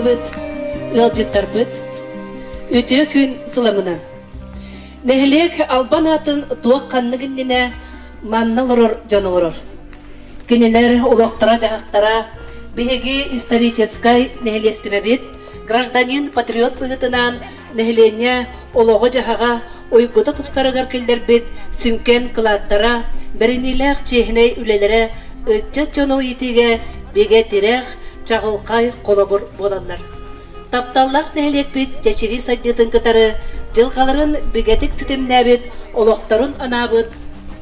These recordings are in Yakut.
муһуннубут ыалдьыттарбыт, үтүө күн сыламынан. Нэһилиэк албан аатын туох ханнык иннинэ манна олорор дьон оҥорор. Кинилэр олохторо-дьаһахтара биһиги историческай нэһилиэстибэбит, гражданин-патриот быһыытынан нэһилиэнньэ олоҕо-дьаһаҕа уйгута тупсарыгар киллэрбит сүҥкэн кылааттара, бэриниилээх чиэһинэй үлэлэрэ ыччат дьону иитиигэ бигэ тирэх, чаҕылхай холобур буолаллар. Тапталлаах нэһилиэкпит чэчирии сайдыытын кытары дьылҕаларын бигэтик ситимнээбит, олохторун анаабыт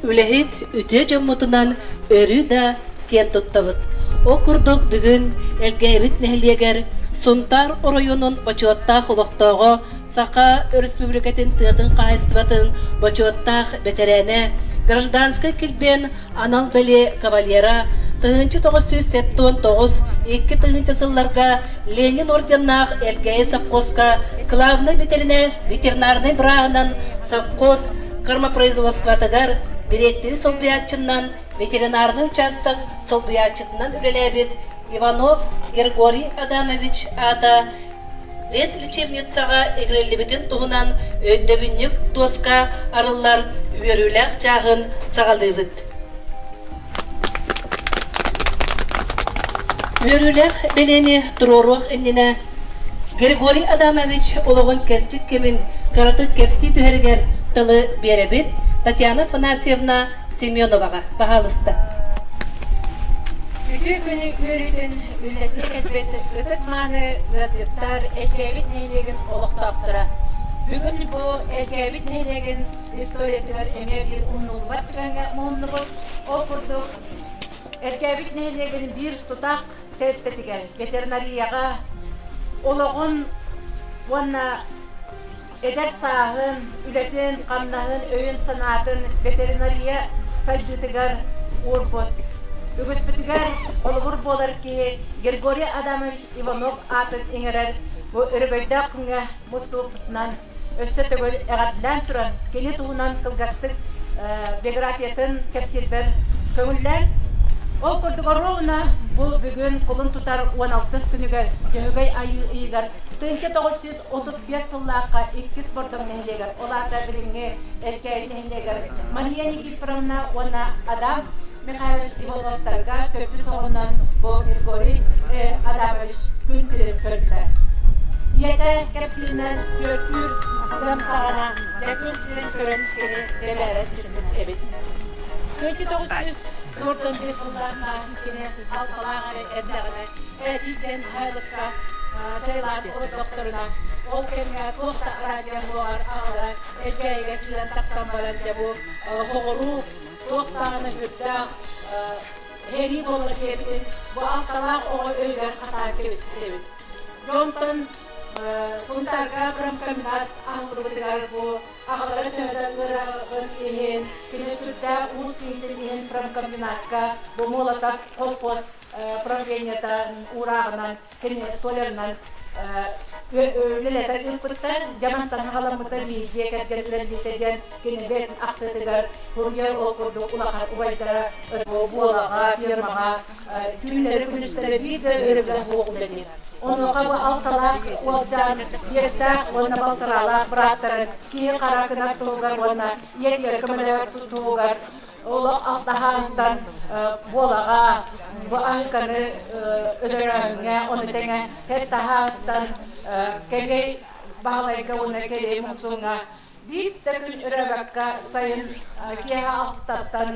үлэһит үтүө дьоммутунан өрүү да киэн туттабыт. Ол курдук бүгүн Элгээйибит нэһилиэгэр Сунтаар оройуонун бочуоттаах олохтооҕо, Саха Өрөспүүбүлүкэтин тыатын хаһаайыстыбатын бочуоттаах бэтэрээнэ, гражданскай килбиэн анал бэлиэ кавалера, 1979 2000 сылларга Ленин орденнаах Элгээйи совхозка главнай ветеринар, ветеринарнай бырааһынан совхоз кормопроизводствотыгар дириэктэри солбуйааччынан ветеринарнай учаастак солбуйааччытынан үлэлээбит Иванов Григорий Адамович аата ветлечебницаҕа иҥэриллибитин туһунан өйдөбүнньүк дуоска арыллар үөрүүлээх чааһын саҕалыыбыт. Үөрүүлээх бэлиэни туруоруох иннинэ Григорий Адамович олоҕун кэрчик кэмин кыратык кэпсии түһэригэр тылы биэрэбит Татьяна Афанасьевна Семеноваҕа. Баһаалыста. Үтүө күнү үөрүүтүн үллэстэ кэлбит ытык-мааны ыалдьыттар Элгээбит нэһилиэгин олохтоохторо. Бүгүн бу Элгээбит нэһилиэгин историятыгар эмиэ биир умнуллубат түгэҥҥэ муһуннубут. Ол курдук Элгээбит нэһилиэгин биир тутаах тэрилтэтигэр ветеринарияҕа олоҕун уонна Эдэр сааһын, үлэтин, хамнаһын, өйүн-санаатын ветеринария сайдыытыгар уурбут. Үгүспүтүгэр холобур буолар киһи Григорий Адамович Иванов аатын иҥэрэр бу өрөгөйдөөх күҥҥэ мустубуппутунан өссө төгүл эҕэрдэлээн туран, кини туһунан кылгастык биографиятын кэпсиирбэр көҥүллээн, ол курдук оруобуна бу бүгүн кулун тутар 16 күнүгэр Дьөһөгөй Айыы ыйыгар 1935 сыллаахха иккис Бордоҥ нэһилиэгэр, ол аата билиҥҥи Эркээйи нэһилиэгэр Мария Никифоровна уонна Адам Михайлович Ивановтарга төрдүс оҕонон бу Григорий Адамович күн сирин көрбүтэ. Ийэтэ кэпсииринэн түөртүүр ыам саҕана дьэ күн сирин көрөн кини бэбээрэ түспүт эбит. 1941 сыллаахха кини алталаах эрэ эрдэҕинэ Эдьиийдэн Аһылыкка сайылаан олордохторуна, ол кэмҥэ туох да радио суоҕар аҕалара Элгээйигэ киирэн тахсан баран дьэ бу хоҕуруу туох даҕаны үрдээх һэрии буолла диэбитин бу алталаах оҕо өйүгэр хатаан кэбиспит эбит. Дьонтон Сунтаарга промкомбинат аһыллыбытыгар бу аҕалара төһө да ыараҕын иһин, кини сүрдээх уус киһитин иһин промкомбинатка бу Молотов колхоз правлениета уурааҕынан кини столярынан үлэлэтэ ыыппыттар. Дьамантан аҕаламмыта биир дьиэ кэргэн үлэлиитэ диэн кини бэйэтин ахтыытыгар суруйар. Ол курдук улахан убайдара буолаҕа, фермаҕа түүннэри-күнүстэри биир да өрөбүлэ суох үлэлиир. Онуоха бу алталаах уолчаан биэстээх уонна балтараалаах бырааттарын киһи хара гынар туһугар уонна ийэтигэр көмөлөһөр туһугар олох алтаһаантан буолаҕа бу аһыканы өлөрөөһүҥҥэ ону тэҥэ хеттаһааттан кэлэй баһылайга уонна кэлэй муксуҥҥа биир да күн өрөөбөккө сайын киэһэ алтаттан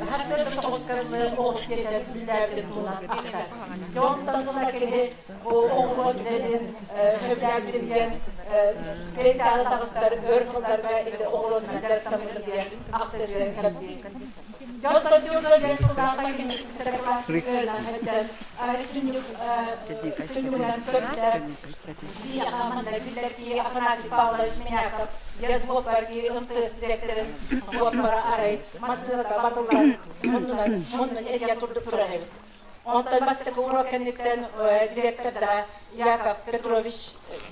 сарсыарда тоҕуска дылы оҕус сиэтэн үлэлээбитин туһунан ахтар. Дьонтон ыла кини оҕуруот үлэтин сөбүлээбитим диэн пенсияны таҕыстар өр сылларга ити оҕуруотунан дьарыктаммытым диэн ахтыытын кэпсиир. Дьонтон 45 сыллаахха кини сакылааскыынан сылдьан түннүгүнэн көрдө биһиэхэ манна биллэр киһи Афанасий Павлович Меняков диэн уоппар киһи МТС директорын уоппара арай массыыната батыллан муннунан муннун этийэ турар эбит. Онтон бастакы уруок кэнниттэн директордара Яков Петрович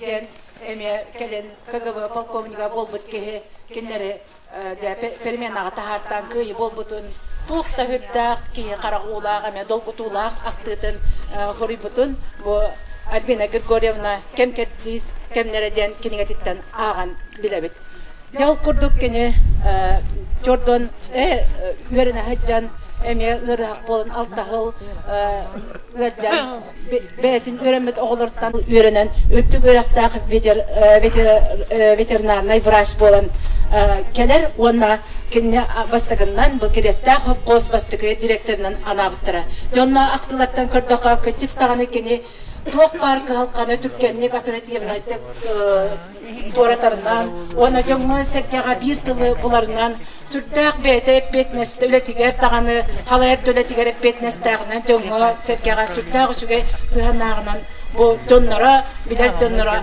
диэн эмиэ кэлин КГБ полковнига буолбут киһи кинилэри переменаҕа таһаартаан кыайыы буолбутун туох да үрдээх киһи харах уулаах эмиэ долгутуулаах ахтыытын хоруйбутун бу Альбина Григорьевна кэм кэрдиис кэмнэрэ диэн кинигэтиттэн ааҕан билэбит. Дьол курдук кини чордон үөрэнэ сылдьан эмиэ ыарыһах буолан алтаһыл ыалдьан бэйэтин үөрэммит оҕолоруттан үөрэнэн үрдүк үөрэхтээх ветеринарнай врач буолан кэлэр уонна кинини бастакыннан бу Кириэстээх совхоз бастакы директорынан анаабыттара. Дьонно ахтыылартан көрдөххө, кырдьык даҕаны кини туох баар кыһалҕаны түргэнник оперативнайдык туоратарынан уонна дьоҥҥо-сэргэҕэ биир тылы буларынан сүрдээх бэйэтэ эппиэтинэс үлэтигэр даҕаны халайар да үлэтигэр эппиэтинэстээҕинэн дьоҥҥо-сэргэҕэ сүрдээх үчүгэй сыһыаннааҕынан бу дьонноро билэр дьонноро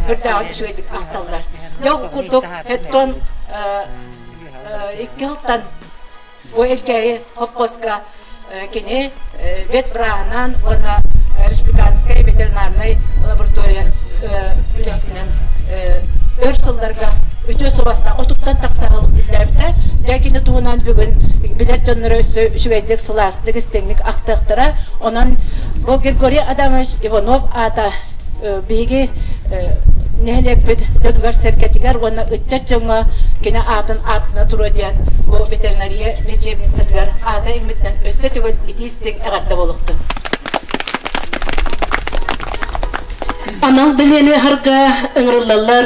үрдээҕин үчүгэйдик ахталлар. Дьэ ол курдук Хеттон икки сылтан бу Элгээйи хопхуоска кини ветбраһынан уонна республиканскай ветеринарнай лаборатория үлэһитинэн өр сылларга үтүө суобастаах отуттан тахса сыл үлэлээбитэ. Дьэ кини туһунан бүгүн билэр дьонноро өссө үчүгэйдик, сылаастык, истиҥник ахтыахтара. Онон бу Григорий Адамович Иванов аата биһиги нэһилиэкпит дьонугар-сэргэтигэр уонна ыччат дьоҥҥо кини аатын аатына туруо диэн бу ветеринария лечебницатыгар аата иҥмитинэн өссө төгүл итии-истиҥ эҕэрдэ буолуохтун. Анал бэлиэни аһарга ыҥырыллаллар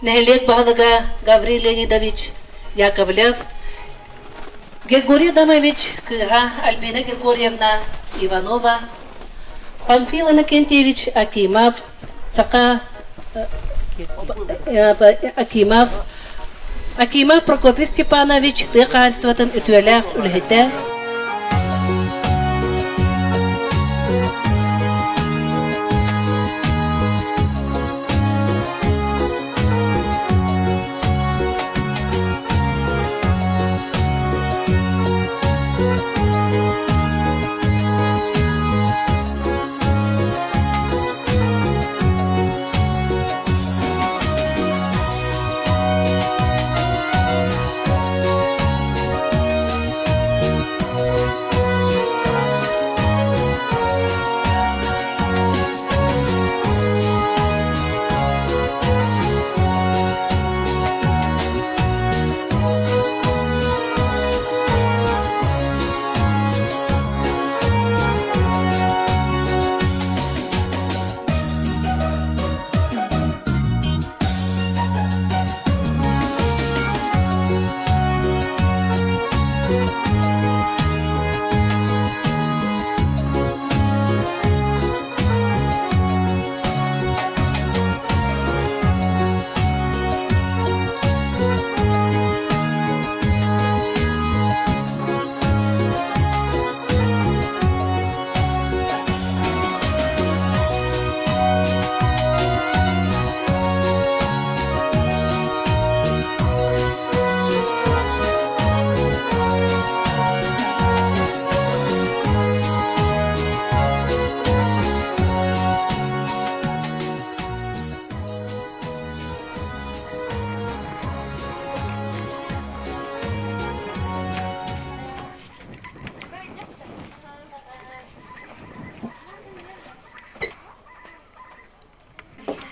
нэһилиэк баһылыга Гаврил Леонидович Яковлев, Григорий Адамович кыыһа Альбина Григорьевна Иванова, Панфил Иннокентьевич Акимов, Саха Акимов, Акимов Прокопий Степанович тыа хаһаайыстыбатын үтүөлээх үлэһитэ,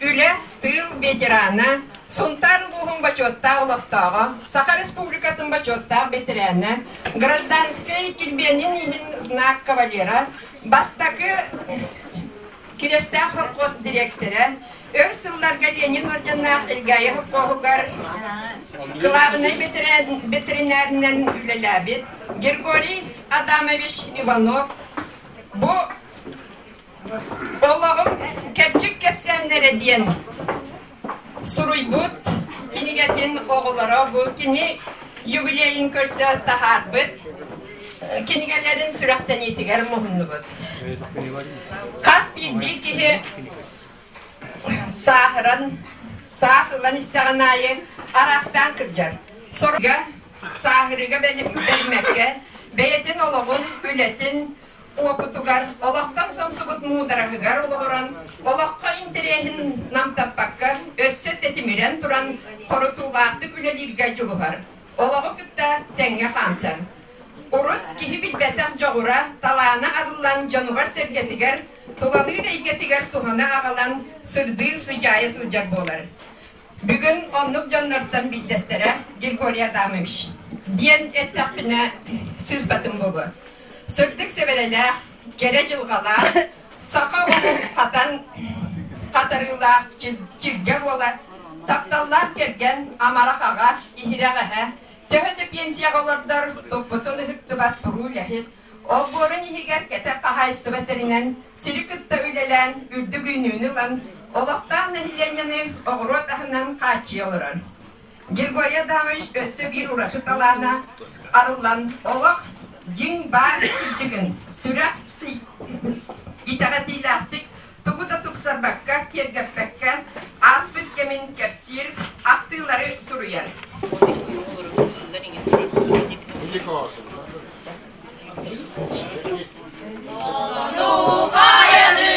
Үлэ, тыыл ветерана, Сунтаар улууһун бочуоттаах олохтооҕо, Саха Республикатын бочуоттаах бэтэрээнэ, гражданскай килбиэнин иһин знак кавалера, бастакы Кирэстээх совхоз дириэктэрэ, өр сылларга Ленин орденнаах Элгээйи совхоһугар кылаабынай бэтэринээринэн үлэлээбит Григорий Адамович Иванов бу Олоҕум кэрчик кэпсээннэрэ диэн суруйбут кинигэтин оҕолоро бу кини юбилейын көрсө таһаарбыт кинигэлэрин сүрэхтэниитигэр муһуннубут. Хас биирдии киһи сааһыран, саас ылан истэҕин аайы араастаан кырдьар. Сорга, сааһырыыга бэриммэккэ, бэйэтин олоҕун, үлэтин уопутугар, олохтон сомсубут муудараһыгар олоҕуран, олоххо интэриэһин намтаппакка, өссө тэтимирэн туран хорутуулаахтык үлэлииргэ дьулуһар, олоҕу кытта тэҥҥэ хаамсар. Урут киһи билбэтэх дьоҕура, талаана арыллан дьонугар-сэргэтигэр тулалыыр эйгэтигэр туһаны аҕалан сырдыы сыдьаайа сылдьар буолар. Бүгүн оннук дьоннортон биирдэстэрэ Григорий Адамович диэн эттэхпинэ сыыспатым буолуо. Сырдык сэбэрэлээх, кэрэ дьылҕалаах, саха омук хатан хатарыылаах чиргэ буолар, тапталлаах кэргэн, амарах аҕа, иһирэх эһэ, төһө да пенсияҕа олордор, туппутун ыһыктыбат туруу үлэһит, олбуорун иһигэр кэтэх хаһаайыстыба тэринэн, сири кытта үлэлээн, үрдүк үүнүүнү ылан, олохтоох нэһилиэнньэни оҕуруот аһынан хааччыйа олорор. Григорий Адамович өссө биир ураты талаана арыллан, олох дьиҥ баар кырдьыгын сүрэх итэҕэтиилээхтик тугу да тупсарбакка, киэргэппэккэ ааспыт кэмин кэпсиир, ахтыылары суруйар. Солону хайаны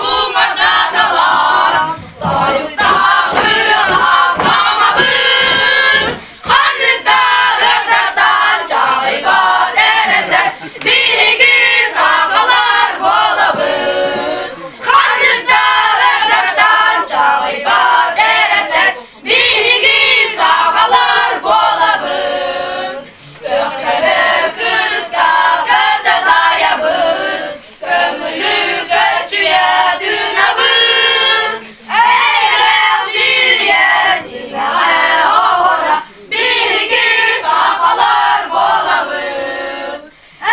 уҥуордаталар, тойуктаах ырыалаах маамабыт, ханнык да ыардартан чаҕыйбат эрэллэр, биһиги сахалар буолабыт. Ханнык да ыардартан чаҕыйбат эрэллэр, биһиги сахалар буолабыт. Көхтөбөр кырыска көтө тайабыт, көҥүлү көччүйэ тыынабыт. Эйэлээх сиргэ симэҕэ оһуора, биһиги сахалар буолабыт.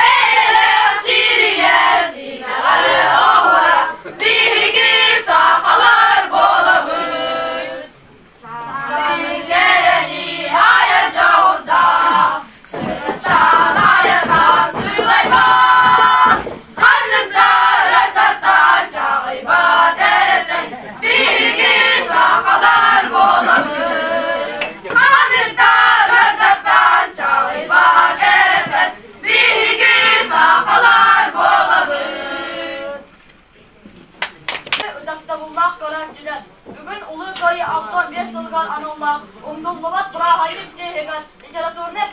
Эйэлээх сиргэ симэҕэ оһуора, биһиги сахалар буолабыт. Сиҥэрэни айар дьоҕурдаах, сырыттан айардаах сыылайбат, ханныктар ыртартан чаҕыйбат эрэттэн биһиги сахалар буолабыт. Ханныктар ыртартан чаҕыйбат эрэттэн биһиги сахалар буолабыт. Ытыктабыллаах көрөөччүлэр, бүгүн Улуу Кыайыы 65 сылыгар аналлаах умнуллубат бырааһынньык чиэһигэр литературнай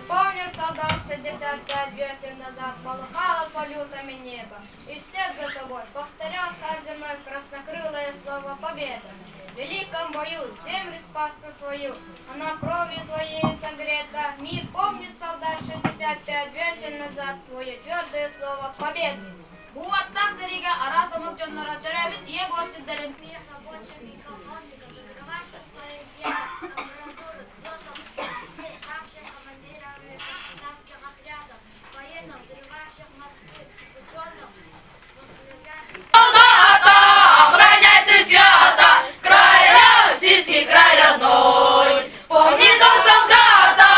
Помню, солдат 65 версий назад полыхало салютами небо, и вслед за тобой повторял шар земной краснокрылое слово «Победа». В великом бою землю спас на свою, она кровью твоей согрета. Мир помнит, солдат 65 версий назад твое твердое слово «Победа». Бу уоттаах сэриигэ араас омук дьонноро төрөөбүт ийэ буор сирдэрин Рабочими колхозников, закрывавших свое дело амбразуры, дзотов, людей, ставших командирами партизанских отрядов, военных, взрывавших мосты, ученых, восстановлявших Солдата, охраняй ты свято, край российский, край родной. Помни дом солдата,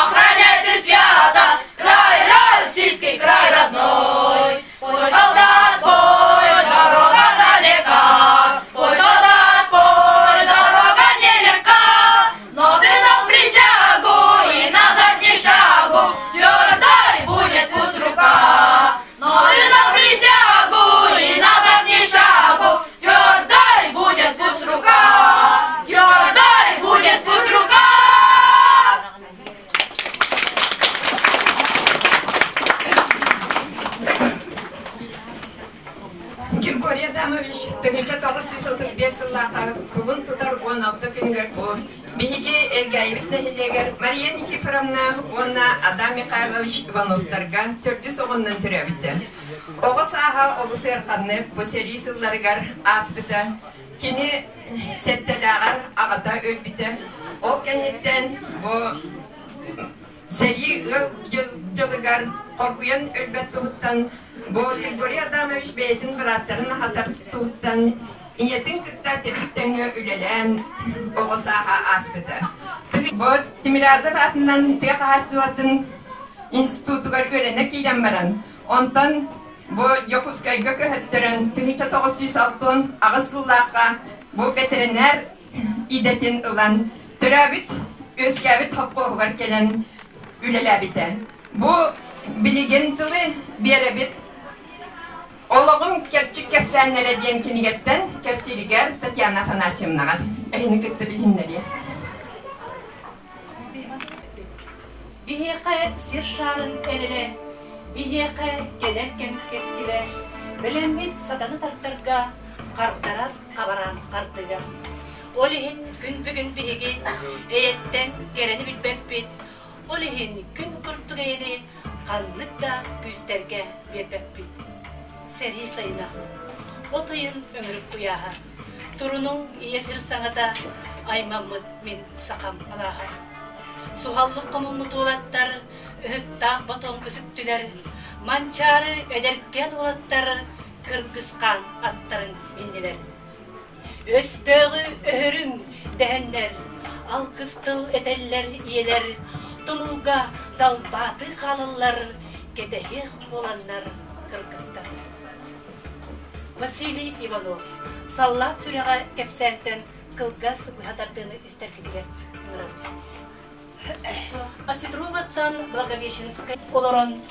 охраняй ты свято, край российский, край родной. Пой, солдат, пой, дорога далека, пой, солдат, пой, дорога нелегка, но ты дал присягу и назад ни шагу, твердой будет пусть рука. Но ты дал присягу и назад ни шагу, твердой будет пусть рука, твердой будет пусть рука. Григорий Адамович 1935 сыллаахха кулун тутар 16 күнүгэр бу биһиги Элгээйибит нэһилиэгэр Мария Никифоровна уонна Адам Михайлович Ивановтарга төрдүс оҕоннон төрөөбүтэ. Оҕо сааһа олус ыараханнык бу сэрии сылларыгар ааспыта. Кини сэттэлээҕэр аҕата өлбүтэ. Ол кэнниттэн бу Сэрии ыар дьылыгар хоргуйан өлбөт туһуттан бу Григорий Адамович бэйэтин бырааттарын аһатар туһуттан ийэтин кытта тэбис-тэҥҥэ үлэлээн оҕо сааһа ааспыта. Бу Тимирязев аатынан тыа хаһаайыстыбатын институтугар үөрэнэ киирэн баран, онтон бу Дьокуускайга көһөттөрөн 1968 сыллаахха бу бэтэринээр идэтин ылан, төрөөбүт, үөскээбит хоппуоһугар кэлэн үлэлээбитэ. Бу билигин тылы биэрэбит Олоҕум кэрчик кэпсээннэрэ диэн кинигэттэн кэпсииригэр Татьяна Афанасьевнаҕа эһини кытта билиһиннэриэ. Биһиэхэ сир шарын эрэлэ, биһиэхэ кэлэр кэм кэскилэ. Бэлэммит сатаны тардарга хардарар хабараан хардыга. Ол иһин күн бүгүн биһиги эйэттэн кэрэни билбэппит, ол иһин күн курдук эйэни ханнык да күүстэргэ биэрбэппит. Сэрии сайына. От ыйын өҥүрүк куйааһа. Турунуҥ ийэ сир саҥата, аймаммыт мин сахам алааһа. Суһаллык хомуммут уолаттар, ыһыктаах ботон көсүктүлэр, Манчаары эдэркээн уолаттар кыргыс хаан аттарын миннилэр. Өстөөҕү өһөрүҥ дэһэннэр, алгыс тыл этэллэр ийэлэр, тумулга далбаатыы хаалаллар, кэтэһиэх буоланнар кыргыттар. Василий Иванов Саллаат сүрэҕэ кэпсээнтэн кылгас быһа тардыыны истэргитигэр ыҥырабыт. Осетроваттан Благовещенскай олорон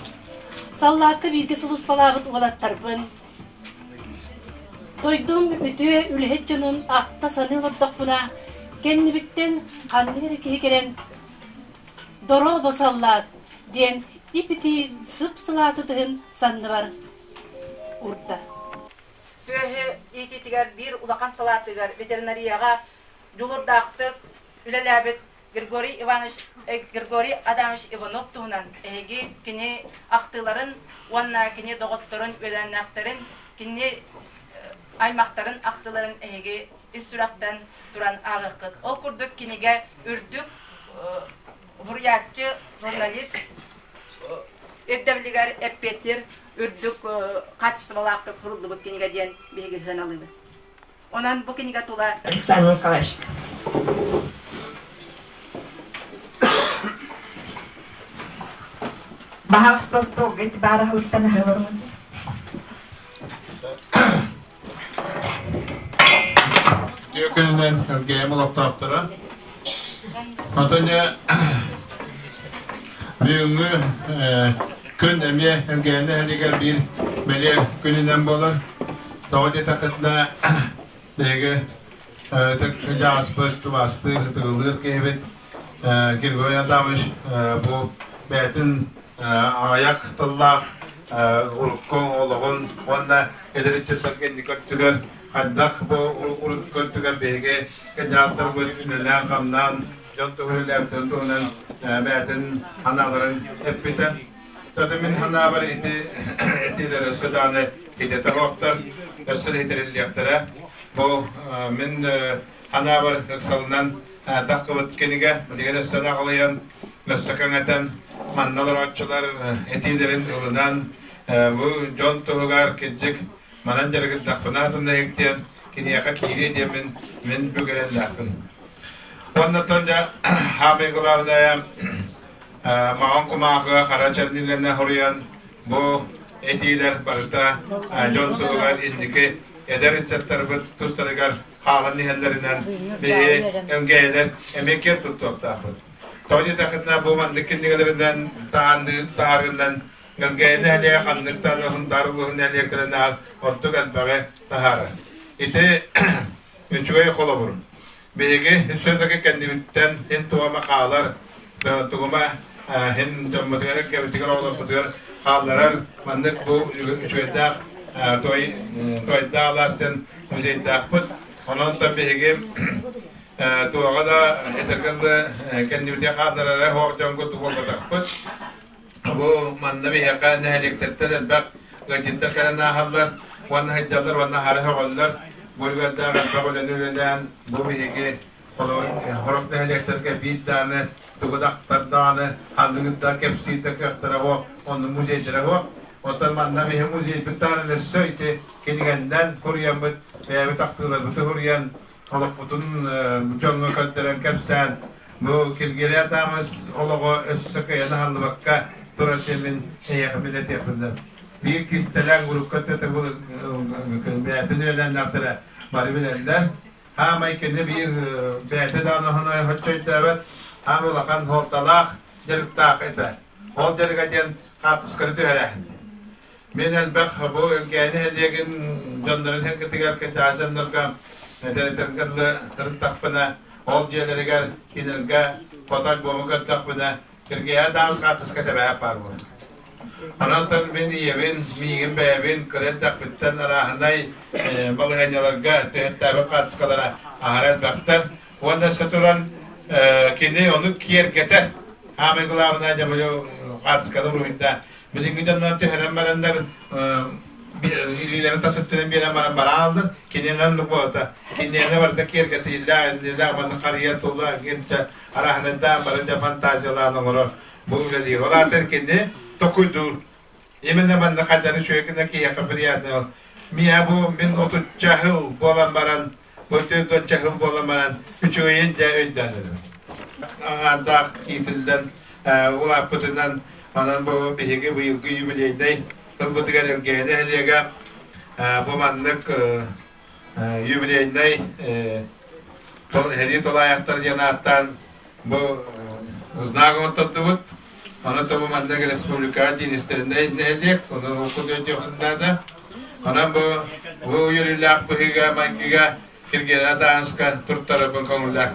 саллаакка бииргэ сулууспалаабыт уолаттарбын дойдум үтүө үлэһит дьонун ахта-саныы олордохпуна кэннибиттэн ханнык эрэ киһи кэлэн «Дорообо, саллаат!» диэн ип-итии сып-сылаас ытыһын санныбар уурда. Сүөһү иитиитигэр биир улахан салаатыгар ветеринарияҕа дьулуурдаахтык үлэлээбит Григорий Иванович Григорий Адамович Иванов туһунан эһиги кини ахтыыларын уонна кини доҕотторун үөлээннээхтэрин, кини аймахтарын ахтыыларын эһиги ис сүрэхтэн туран ааҕыаххыт. Ол курдук кинигэ үрдүк буруйааччы журналист ирдэбилигэр эппиэттиир үрдүк хаачыстыбалаахтык суруллубут кинигэ диэн биһиги сыаналыыбыт. Онон бу кинигэ тула Александр Николаевич. Баһаалыста остуолга баар аһылыктан аһыы олоруҥ. Үтүө күнүнэн ЛГМ олохтоохторо. Онтон бүгүҥҥү күн эмиэ ЛГМ нэһилиэгэр биир бэлиэ күнүнэн буолар. Тоҕо диэтэххитинэ, биһиги ытык тубаастыыр, ытыгылыыр киһибит Григорий Адамович бу бэйэтин аҕыйах тыллаах урукку олоҕун уонна эдэр ыччаттарга инники өттүгэр хайдах бу урукку өттүгэр биһиги кэнньаастарбыт үлэлээн-хамнаан дьон тугу үлэлээбитин туһунан бэйэтин санааларын эппитэ. Кстати, мин санаабар ити этиилэр өссө даҕаны ититэ суохтар, өссө да итириллиэхтэрэ. Бу мин санаабар ыксалынан тахсыбыт кинигэ билигин өссө да аҕылыйан, өссө кэҥэтэн, манна олорооччулар этиилэрин ылынан, бу дьон туһугар кырдьык манан дьарыгырдахпына атынна иһиктиэн киниэхэ киириэ диэммин мин бүк эрэллээхпин. Уоннаттан дьэ хаамай главная маҕан кумааҕыга хара чэрнилэнэ хоруйан бу этиилэр барыта дьон туһугар инники эдэр ыччаттарбыт тустарыгар хаалан иһэллэринэн биһи МГЛэр эмиэ киэр туттуохтаахпыт. Тоҕо диэтэххитинэ бу маннык кинигэлэринэн таһаарыынан МГЛ нэһилиэгэ ханнык да Сунтаар улууһун нэһилиэктэринээҕэр ордук элбэҕи таһаарар. Ити үчүгэй холобур. Биһиги все-таки кэннибиттэн һин тугума хаалар, тугума һин дьоммутугар, кэбитигэр, оҕолорбутугар хаалларар маннык бу үчүгэйдээх той тойдаах алаас диэн музейдаахпыт. Онон биһиги туоҕа да этэргэ дылы кэннибитигэр хаалларара суох дьон курдук буолбатахпыт. Бу манна биһиэхэ нэһилиэктэртэн элбэх ыалдьыттар кэлэн ааһаллар уонна сылдьаллар уонна аһара сөҕөллөр. Бу үлүгэрдээх элбэх үлэни үлэлээн бу биһиги сорох нэһилиэктэргэ биир даҕаны тугу да ахтар даҕаны, ханныгы да кэпсиир да кыахтара суох, оннук музейдара суох. Оттон манна биһи музейбыт даҕаны өссө ити кинигэннэн суруйаммыт, бэйэбит ахтыыларбытын суруйан, олохпутун дьоҥҥо көрдөрөн кэпсээн, бу Киргиэлэй Атаамыс олоҕо өссө кыайан аһыллыбакка турар диэммин эйиэхэ билэтиэхпин Биир кистэлэҥ урукку өттө бэйэтин үөлээннээхтэрэ бары билэллэр. Хаамай кини биир бэйэтэ даҕаны соччо өйдөөбөт, хаам улахан суолталаах дьарыктаах этэ. Ол дьарыга диэн хаартысканы түһэрээһин. Мин элбэх бу Элгээни нэһилиэгин дьоннорун сэргэтигэр кырдьаҕас дьоннорго этэргэ дылы сырыттахпына, ол дьиэлэригэр кинилэргэ фото-альбому көрдөхпүнэ, Сергей Адамс хаартыска тэбээһэп баар буолар. Онон мин ийэбин, миигин бэйэбин кыра эрдэхпиттэн арааһынай балаһыанньаларга түһэттээбит хаартыскалара аһара элбэхтэр. Уонна өссө туран кини ону киэргэтэр. Хаамай главное дьэ хаартысканы уруһуйда. Билиҥҥи дьоннор түһэрэн бараннар илиилэрин тас өттүнэн биэрэн баран барааллар. Киниэнэ оннук буолата. Киниэнэ барыта киэргэтиилээх, иннилээх, манна харыйа тула гинчэ арааһынайдаан бары дьэ фантазиялаан оҥорор. Бу үлэлиир. Ол аата кини токуйдуур. Именно манна хайдары үчүгэй гына киһиэхэ приятный ол. Миа бу мин отучча сыл буолан баран, бу 40 сыл буолан баран үчүгэйин дьэ өйдөөн эрэбин. Аҥаардаах иитиллэн улааппытынан онон бу биһиги быйылгы юбилейнай тылбытыгар Элгээйи нэһилиэгэ бу маннык юбилейнай сэрии тулаайахтар диэн ааттаан бу знак оҥоттордубут. Ону тобу маннык республика диинистэринэй нэһилиэк, ону окку наада. Онон бу бу үөрүүлээх быһыыга майгыга Киргиэлэ Дааныска туттарарбын көҥүллээх.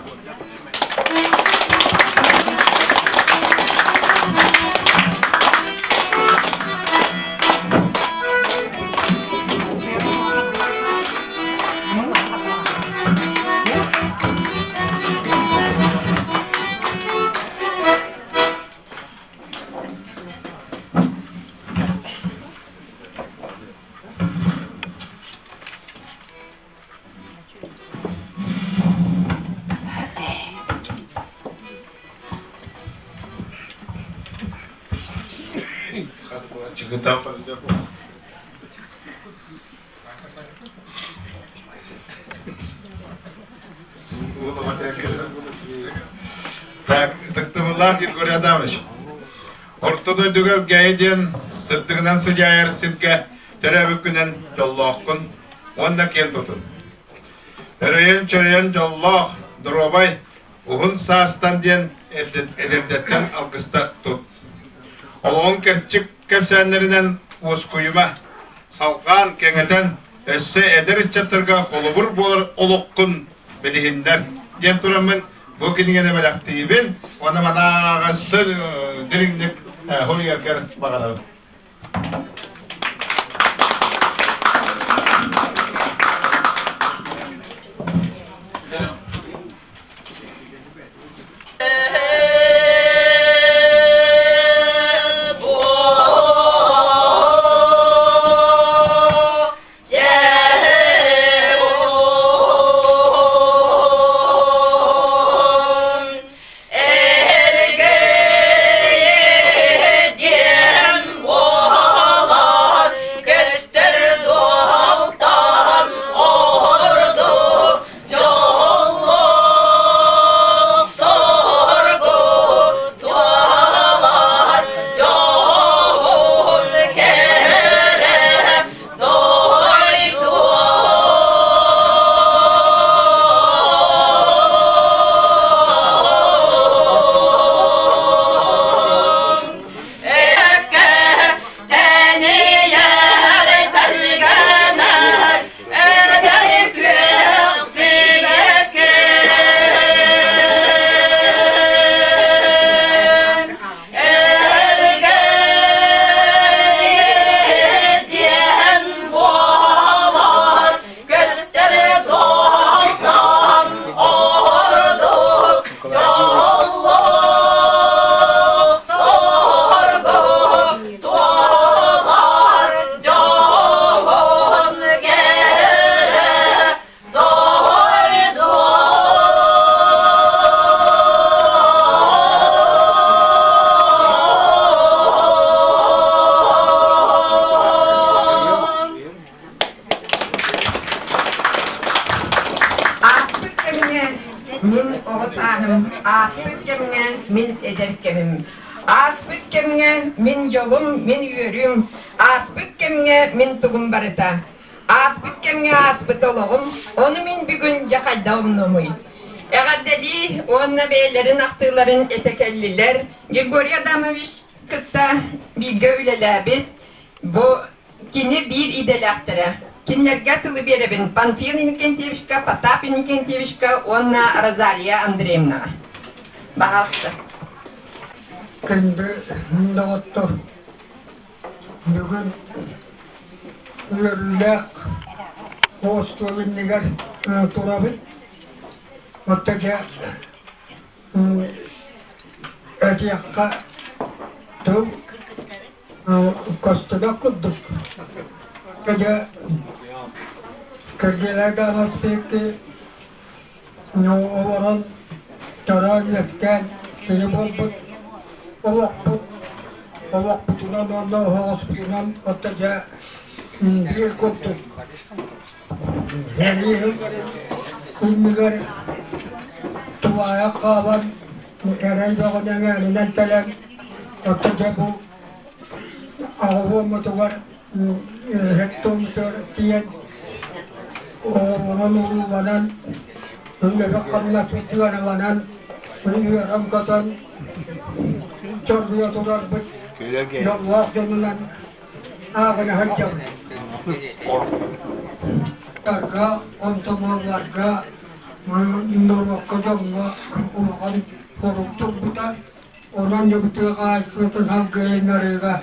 Так, ытыктабыллаах Григорий Адамович, Орто дойдуга Элгээйи диэн сырдыгынан сыдьаайар сиргэ төрөөбүккүнэн дьоллооххун уонна киэн тутун. Өрөйөн-чөрөйөн дьоллоох, доруобай, уһун саастан диэн эдэрдэттэн алгыста тут. Олоҕуҥ кэрчик кэпсээннэринэн уоскуйума, салҕаан, кэҥэтэн, өссө эдэр ыччаттарга холобур буолар олоххун билиһиннэр диэн тураммын бу кинигэни бэлэхтиибин уонна манааҕа өссө дириҥник суруйаргар баҕарабын. Ааспыт кэмҥэ мин оҕо сааһым, ааспыт кэмҥэ мин эдэр кэмим, ааспыт кэмҥэ мин дьолум, мин үөрүүм, ааспыт кэмҥэ мин тугум барыта. Ааспыт кэмҥэ ааспыт олоҕум, ону мин бүгүн дьэ хайдах умнуомуй? Эҕэрдэлии уонна бэйэлэрин ахтыыларын этэ кэллилэр Григорий Адамович кытта бииргэ үлэлээбит бу кини биир идэлээхтэрэ. Кинилэргэ тылы биэрэбин Панфил Иннокентьевичка, Потап Иннокентьевичка уонна Розалия Андреевнаҕа. Баҕалса. Күндү доҕоттор! Бүгүн үөрүүлээх остуол иннигэр турабыт. Оттон дьэ этиэххэ тыл көстүбэт курдук. Дьэ Киргиэлэй Даамаспиекки олорон төрөөн-үөскээн киһи буолбут олохпут олохпутунан уонна оһоҕоспутунан отто дьэ биир курдук сэрии иннигэр тулаайах хаалан эрэй бөҕөнү эҥээринэн тэлэн отто дьэ бу аҕабыаммытыгар Хектометр тиийэн оҕолонон-урууланан, үлэбит-хамнаспыт сыаналанан, үөрэн-көтөн чоргуйа турарбыт дьоллоох дьонунан ааҕына сылдьабыт. Тарга, хомсомуолларга, норуокка дьоҥҥо улахан хорук турбута. Онон дьыбытыы хаһаайыстыбатын салгыйыннарыыга,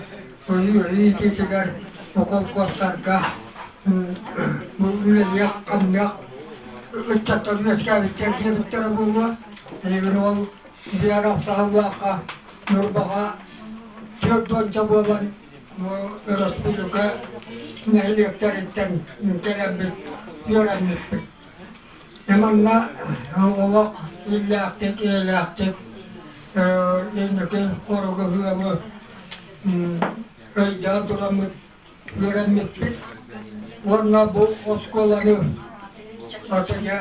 иитиитигэр, холкуостарга үлэлиэх-хамныах ыччаттар үөскээбиттэр диэбиттэрэ буолуо. Билигин ол биэр ахсааннаахха Ньурбаҕа 40 буолан өрөспүүбүлүкэ нэһилиэктэриттэн кэлэммит үөрэммиппит. Манна олох иллээхтик, эйэлээхтик инники хоругуһуобу өйдөөн тураммыт үөрэммиппит уонна бу оскуоланы атыйа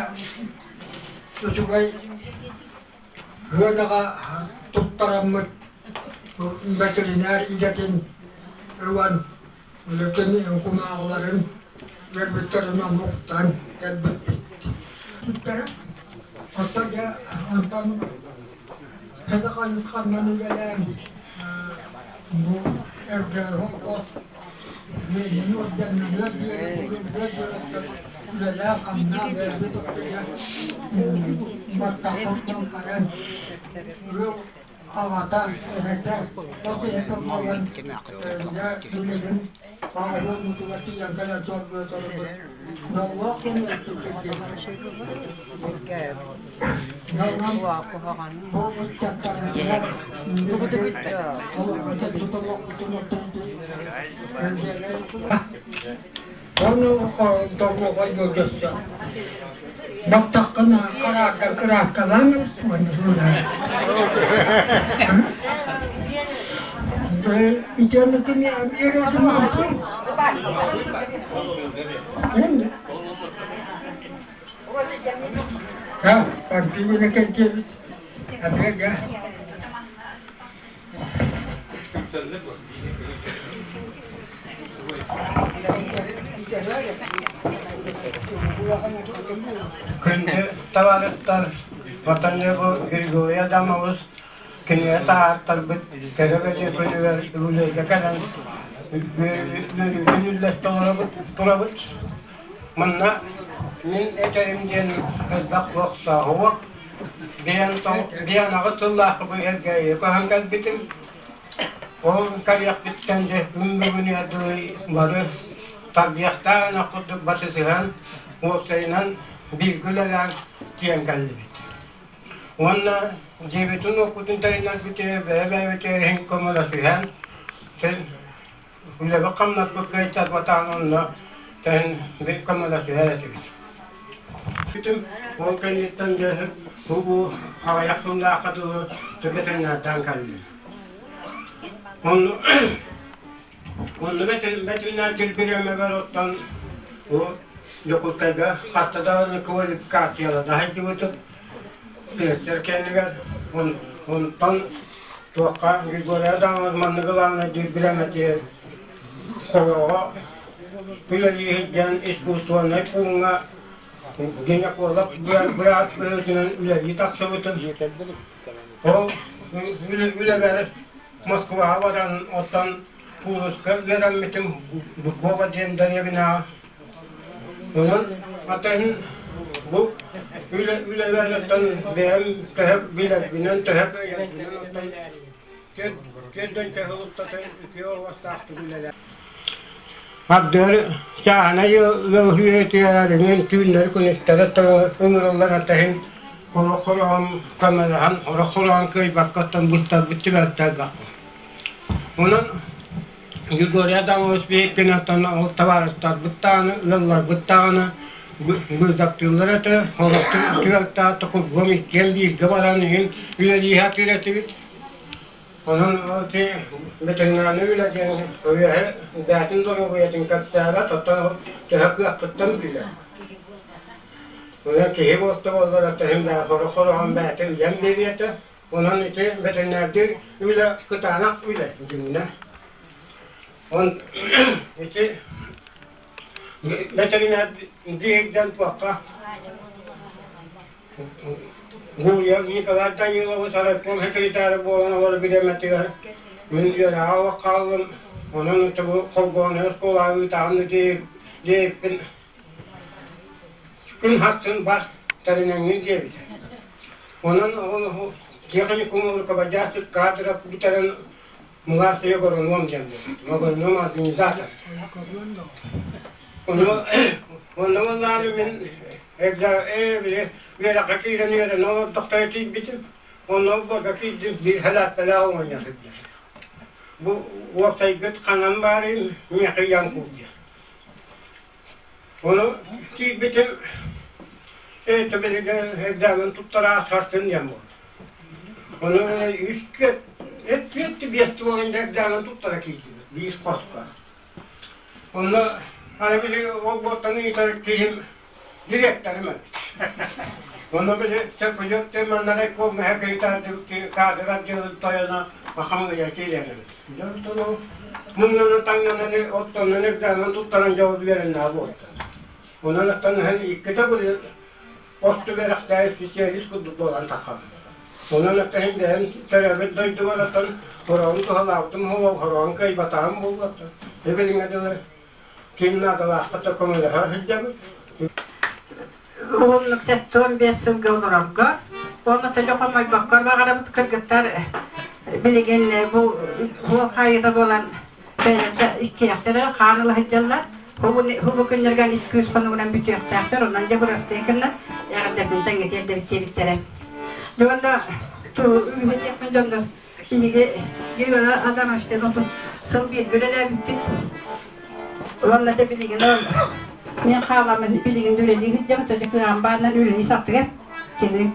үчүгэй Ыанаҕа туттараммыт ветеринар идэтин ылан үлэтин кумааҕыларын биэрбиттэрин омуктан кэлбиппит. Оттон дьэ онтон ханнан үлэлээн бу эргэ холкуос Ленин орденныгар диэри үлэлээх-хамнаах бэйэбит оттуйа баттахпын харан ыал аҕата эһэтэ хос эһэтэ буолан дьэ билигин аҕабыт тиийэн кэлэн сорбуотарбыт дьоллоох Баттаххын хараакка кырааскалаан Күндү табаарыстар, Ватаньеву Григорий Адамович кинигэ таһаартарбыт кэрэ бэлиэ күнүгэр үбүлүөйгэ кэлэн үөрүүтүн үллэстэ турабыт. Манна мин этэрим диэн элбэх туох суох. Диэн аҕыс сыллаахха бу Элгээйи көһөн кэлбитим. Ол кэлиэхпиттэн дьэ күн бүгүнүгэр дылы бары тарбыйахтаах ынах курдук батысыһан, уопсайынан бииргэ үлэлээн тиийэн кэллибит. Уонна дьиэбитин-уоппутун тэринэрбитигэр бэйэ-бэйэбитигэр иһин көмөлөсүһэн, үлэбит-хамнаспыт кыайтарбатаҕын онно тэһин көмөлөсүһэр этибит. Бүтүм ол кэнниттэн дьэ бу аҕыйах сыллаахха дылы ветеринардаан кэллим. Онно онно ветеринар кирбириэмэбэр оттон бу Дьокуускайга хаста даҕаны квалификациялана сылдьыбытым. Пиэстэр кэннигэр онтон туохха Григорий Адамович маннык ылаана диир бириэмэтигэр Хороҕо үлэлии сылдьан искусственнай пууҥҥа гинеколог быраас быһыытынан үлэлии тахсыбытым. Ол үлэбэр Москваҕа баран оттон кууруска үөрэммитим Дубова диэн дэриэбинэҕэ. Онон атын бу үлэлэртэн бэйэм төһө билэрбинэн, төһө кыайарбынан оттон Ардыгар чааһынай ыал үөрэтигэлэринэн түүннэри күнүстэри ыҥырыллар этэ Олох хороҕон көмөлөһөн, олох хороҕон кыайбаккаттан быстарбыт түбэлтэлбэх. Онон Григорий Адамович биһиккинаттан ол табаарыстарбыт даҕаны, ыалларбыт даҕаны быыдаптыыллар этэ. Олохтун түбэлтэҕэ токургуом иккиэн бииргэ баран иһин үлэлии сатыыр этибит. Онон ити ветеринарнай үлэ диэн үөһэ бэйэтин доруобуйатын кэпсээбэт, оттон төһө кыахпыттан билэр. Онон киһи буолта буоллар аттаһын баа хоро-хороҕон бэйэтэ үлэм биэриэтэ. Онон ити ветеринардыыр үлэ кытаанах үлэ дьиҥнэ. Он ити ветеринар диирдэн туохха Гурьев Николай Данилович райком секретаря буолан олор бириэмэтигэр мин үөрэҕэ олох хааллым. Онон ити бу холгуону оскуолаҕа ыытаҕын диэбиппин Күн хахсын бар, тэринэҥҥин диэбитэ. Онон ол техникум руководящих кадров бүтэрэн младший агроном диэн буолбутум. Агроном организатор. Ону онно буоллаҕына мин үөрэххэ киирэн үөрэнэ олордохторо тиийбитим. Онно борго киирдим биир хэлээппэлээх оҕонньор сылдьар. Бу уопсайгыт ханан баарый, миэхэ ыйан куул диэн. Ону киирбитим билигин экзамен туттара сарсын диэн буолла. Ону үскэ эт биэс буолан экзамен туттара киирдибит биир хоско. Онно аны били ол буоттан ыйытар киһим директорым эбит. Онно били сөпүлүк маннарай комнаһа кадр отделын тойоно бахам ыйа киирэр эбит. Дьон муннаны таҥнанан оттонон экзамен туттаран дьол үөрэннэҕэ буолта. Онон оттон иккитэ бу осту үөрэхтээх специалист курдук буолан таххабын. Онон оттон бэйэм төрөөбүт дойдубар оттон хороон туһалаабытым буолуо, хороон кыайбатаҕым буолуо оттон. Эбилиҥэ дылы ким наадалаахха да көмөлөһө сылдьабыт. Уһуннук 75 сылга олорорго, уонна төлө хомойбокко баҕарабыт кыргыттар билигин бу суол хаайыыта буолан бэйэлэрэ иккиэхтэрэ хаан ыла сылдьаллар. Бу күннэргэ икки-үс хонугунан бүтүөхтээхтэр, онон дьэ бырастыы гыннар, эҕэрдэтин тэҥҥэтиэрдэбит диэбиттэрэ. Дьэ уонна үһүтиэхпин дьоннор Биһиги Григорий Адамовичтыын отут сыл бииргэ үлэлээбиппит. Уонна да билигин ол мен хааламмын билигин да үлэлии сылдьабыт, өтө кыаҕым баарынан үлэлии сатыгар. Кини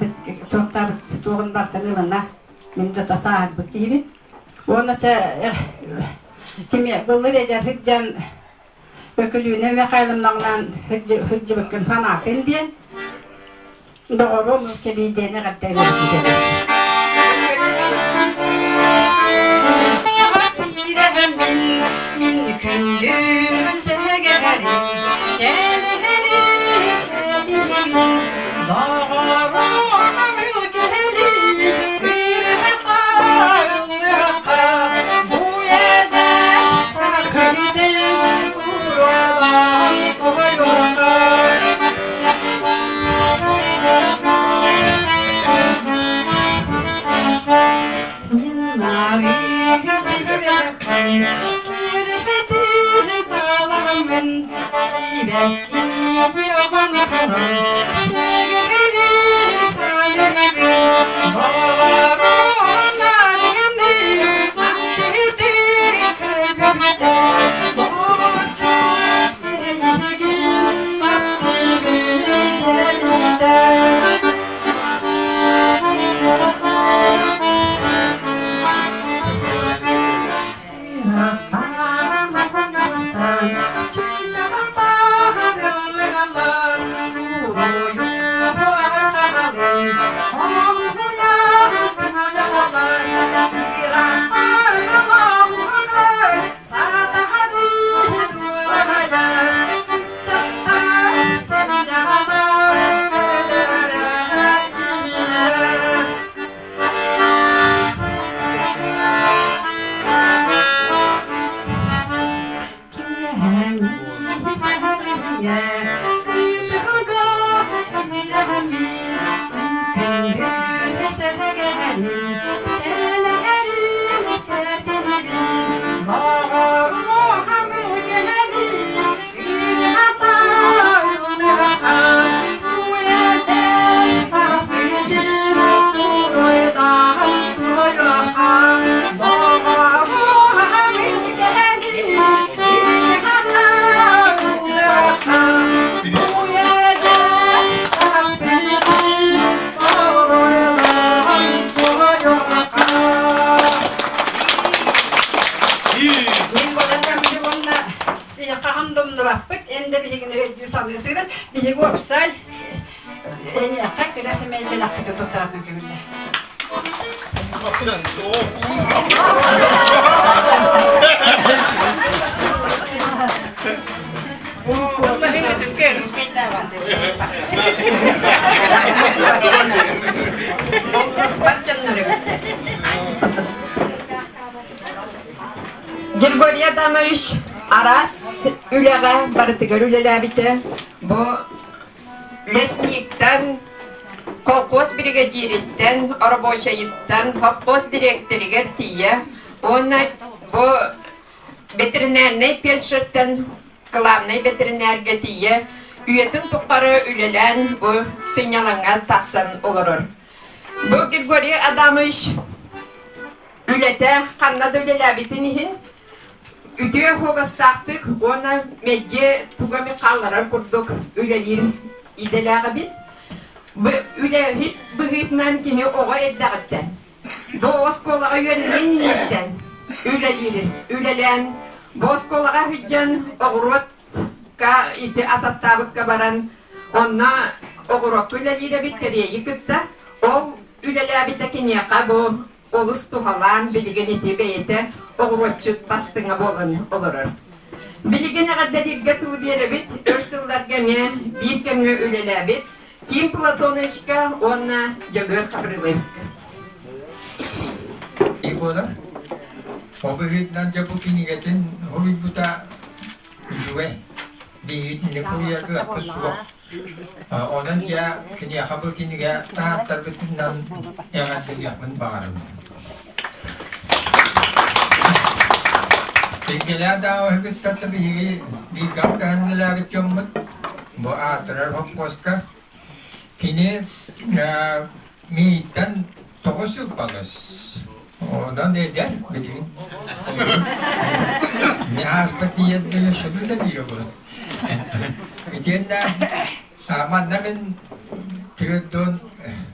туохтаабыт туоҕун бартан ылына. Мин да сааһырбыт киһибин. Уонна чэ кими былыр эдэр сылдьан Өкүлүүнэ Михайловнаҕынан сылдьыбыккын санаатын диэн доҕорум кэлии диэн эҕэрдэ Мин күндүм сэгэри Мин боланнаммын уонна хаһан да умнубаппыт, эн да биһигини өйдүү саныы сырыт, биһиги уопсай эйиэхэ кыра сэмэй бэлэхпити тутаатын көҥүллэ. Григорий Адамович араас үлэҕэ барытыгар үлэлээбитэ. Бу лесниктан, колхоз биригэдьиириттэн, рабочайыттан, совхоз дириэктэригэр тиийэ уонна бу ветеринарнай фельдшертэн главнай ветеринарга тиийэ үйэтин тухары үлэлээн бу сынньалаҥҥа тахсан олорор. Бу Григорий Адамович үлэтэ ханна да үлэлээбитин иһин үтүө хуогастаахтык уонна мэлдьи туга эмит хаалларар курдук үлэлиир идэлээх эбит. Бу үлэһит быһыытынан кини оҕо эрдэҕиттэн Бу оскуолаҕа үөрэниэн инниттэн үлэлиирин, үлэлээн, бу оскуолаҕа сылдьан оҕуруотка ити ататтаабыкка баран, онно оҕуруокка үлэлиир эбит кэриэйи кытта. Ол үлэлээбитэ киниэхэ бу олус туһалаан билигин ити бэйэтэ оҕуруотчут бастыҥа буолан олорор. Билигин эҕэрдэлииргэ тыл биэрэбит, өр сылларга эмиэ биир кэмҥэ үлэлээбит Ким Платоновичка уонна Дьөгүөр Хабриловичка. Егоров ол быһыытынан дьэ бу кинигэтин суруйбута үчүгэй. Биһигитинник суруйарга кыахпыт суох. Онон дьэ киниэхэ бу кинигэ таһааттарбытынан эҕэрдэлиэхпин баҕарабын. Тиҥкэлээх даҕаһыгыттан да биһиги бииргэ алтыһан үлэлээбит дьоммут бу аатырар хоппуоска кини мииттэн 9 сыл балыс. Онон эдэр билигин. Мин ааспыт ийэтбин өссө үлэлиир обурун. Итиэннэ манна мин түөрдүн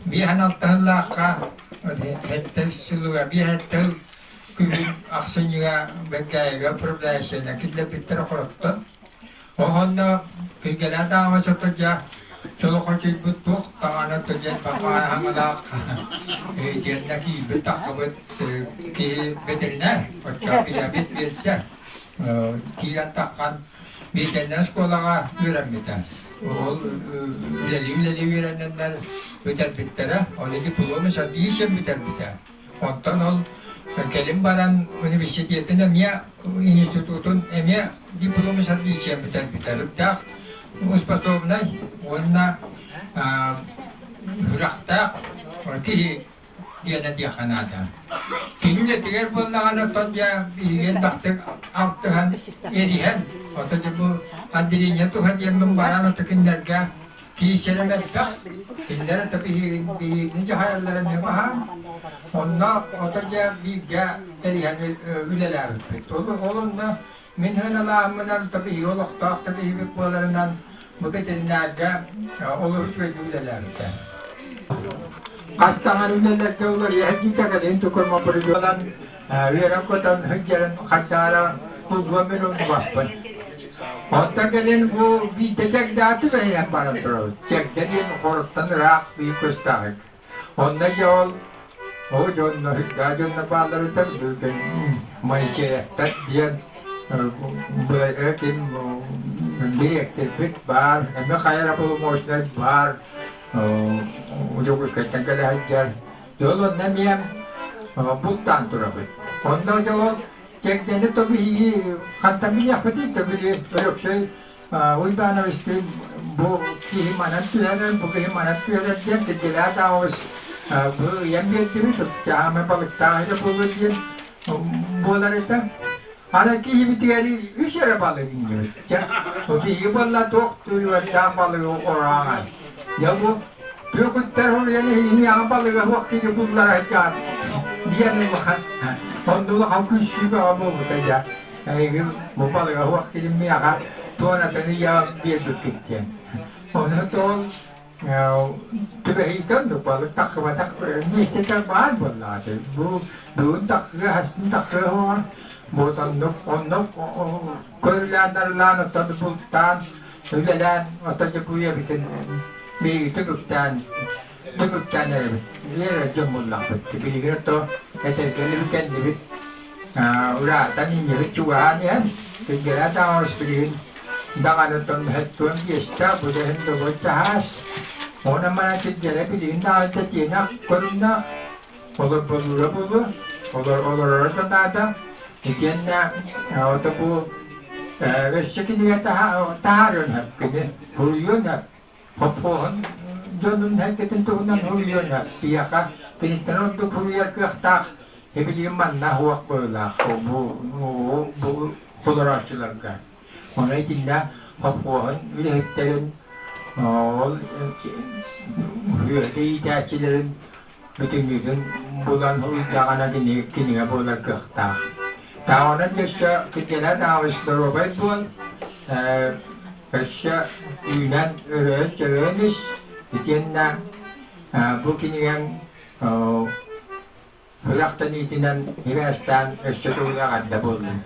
биэһэн алтыһыллаахха сэттэ сылыга биэһэттэ күһүн ахсынньыга Бэккээйигэ управляющайынан киллэрбиттэрэ хороттон. Оһонно күнгэлээн даҕаҥа сотодьа чолохочуйбут туох даҕаны тыдьан баҕааһаҥалаах диэннэ киирбит таххыбыт киһи ветеринар оччо билэбит билсэр киирэн таххан биитэннэ оскуолаҕа үөрэммитэ. Ол үлэлии-үлэлии үөрэнэннэр бүтэрбиттэрэ. Ол дипломы садиишин бүтэрбитэ. Оттон ол кэлин баран университетын эмиэ институтун эмиэ дипломы садиишин бүтэрбитэ. Үрдээх способнай уонна сүрэхтээх киһи диэн этиэххэ наада. Кини үлэтигэр буоллаҕына оттон дьэ биһиги элбэхтик алтыһан эриһэн, ото дьэ бу отделение туһа диэммин баран ото кинилэргэ киирсэрим элбэх. Кинилэр ото биһигини дьаһайаллара эмиэ баһаам. Онно ото дьэ бииргэ эриһэн үлэлээбиппит. Ол онно мин сыаналааһыммынан ото биһиги олохтоох да киһибит буоларынан бу ветеринарга олус үчүгэйдик үлэлээбитэ. Хас даҕаны үлэлэргэ уларыйа сылдьыыта кэлин тукурмапырыгынан үөрэн-көтөн сылдьарын хардаара булгуон мин умнубаппын. Онтон кэлин бу биирдэ чэгдээтэ бэйэм баран турабыт. Чэгдэ диэн хоруттан ыраах биир көстөөх. Онно дьэ ол ол дьонно сылдьаа дьонно баалларыттан бүгүн Моисеевтар диэн ким дириэктэрбит баар, эмэ хайа эрэ полумощнай баар, Дьокуускайтан кэлэ сылдьар. Дьол онно эмиэ бултаан турабыт. Онно дьэ ол чэгдэни тобиһии хантан билиэхпитий тобили Өлөксөй Уйбаановичтыын бу киһи манан түһэрэр, бу киһи манан түһэрэр диэн Киргилээх Даҕабыс бу ыйан биэрдибит, чаамай балыктаах эрэ буолуо диэн буолар этэ. Аны киһибитигэр үс эрэ балык иҥнибит. Чэ, биһиги буолла туох түлүгэрдээх балыгы орааҥай. Дьэ бу түөкүттэр уруйан иһиҥҥэҕэ балыга суох киһи буллара сылдьан диэн улахан онно улахан күлсүү бөҕө буолбута дьэ. Эйигин бу балыга суох киһи миэхэ туонатын ыйаан биэрбиккит диэн. Ону тоҕо Түбэһиитэ оннук балык тахсыбатах миэстэтэ баар буоллаҕа. Бу бүгүн тахсыа, хастын тахсыа суоҕа. Вот оннук, оннук көрүлээн-нарылаан, оттон бултаан, үлэлээн, оттон дьокуйабытын биһиги түмүктээн, түмүктээн эрэбит. Биир дьон буллахпыт. Билигин ото этэргэлибит кэллибит. Ураатан иннибит чугаһаан иһэн, күнгэлээн даҕарыс билигин даҕаны оттон хэттуон биэстэ, бу да иһин добой чаһаас. Онон манан сирдэрэ билигин даҕаны тэтиэнэх көрүҥнээх олорболуура буолуо, олороро да наада. Итиэннэ ото бу өссө кинигэ таһаарыан сөп кини суруйуон сөп. Хоппуоһун дьонун сэргэтин туһунан суруйуон сөп. Киһиэхэ киниттэн ордук суруйар кыахтаах билигин манна суох быһыылаах бу бу толорооччуларга. Ону итиннэ хоппуоһун үлэһиттэрин ол үөрэтэ иитээччилэрин бүтүннүүтүн булан суруйдаҕына кинигэ буолар кыахтаах. Таҕынан өссө кичэлэ даҕабыс доруобай буол, өссө үүнэн өрөөн-чөрөөн ис, итиэннэ бу кинигэҥ сүрэхтэниитинэн сибээстээн өссө төгүл эҕэрдэ буоллун.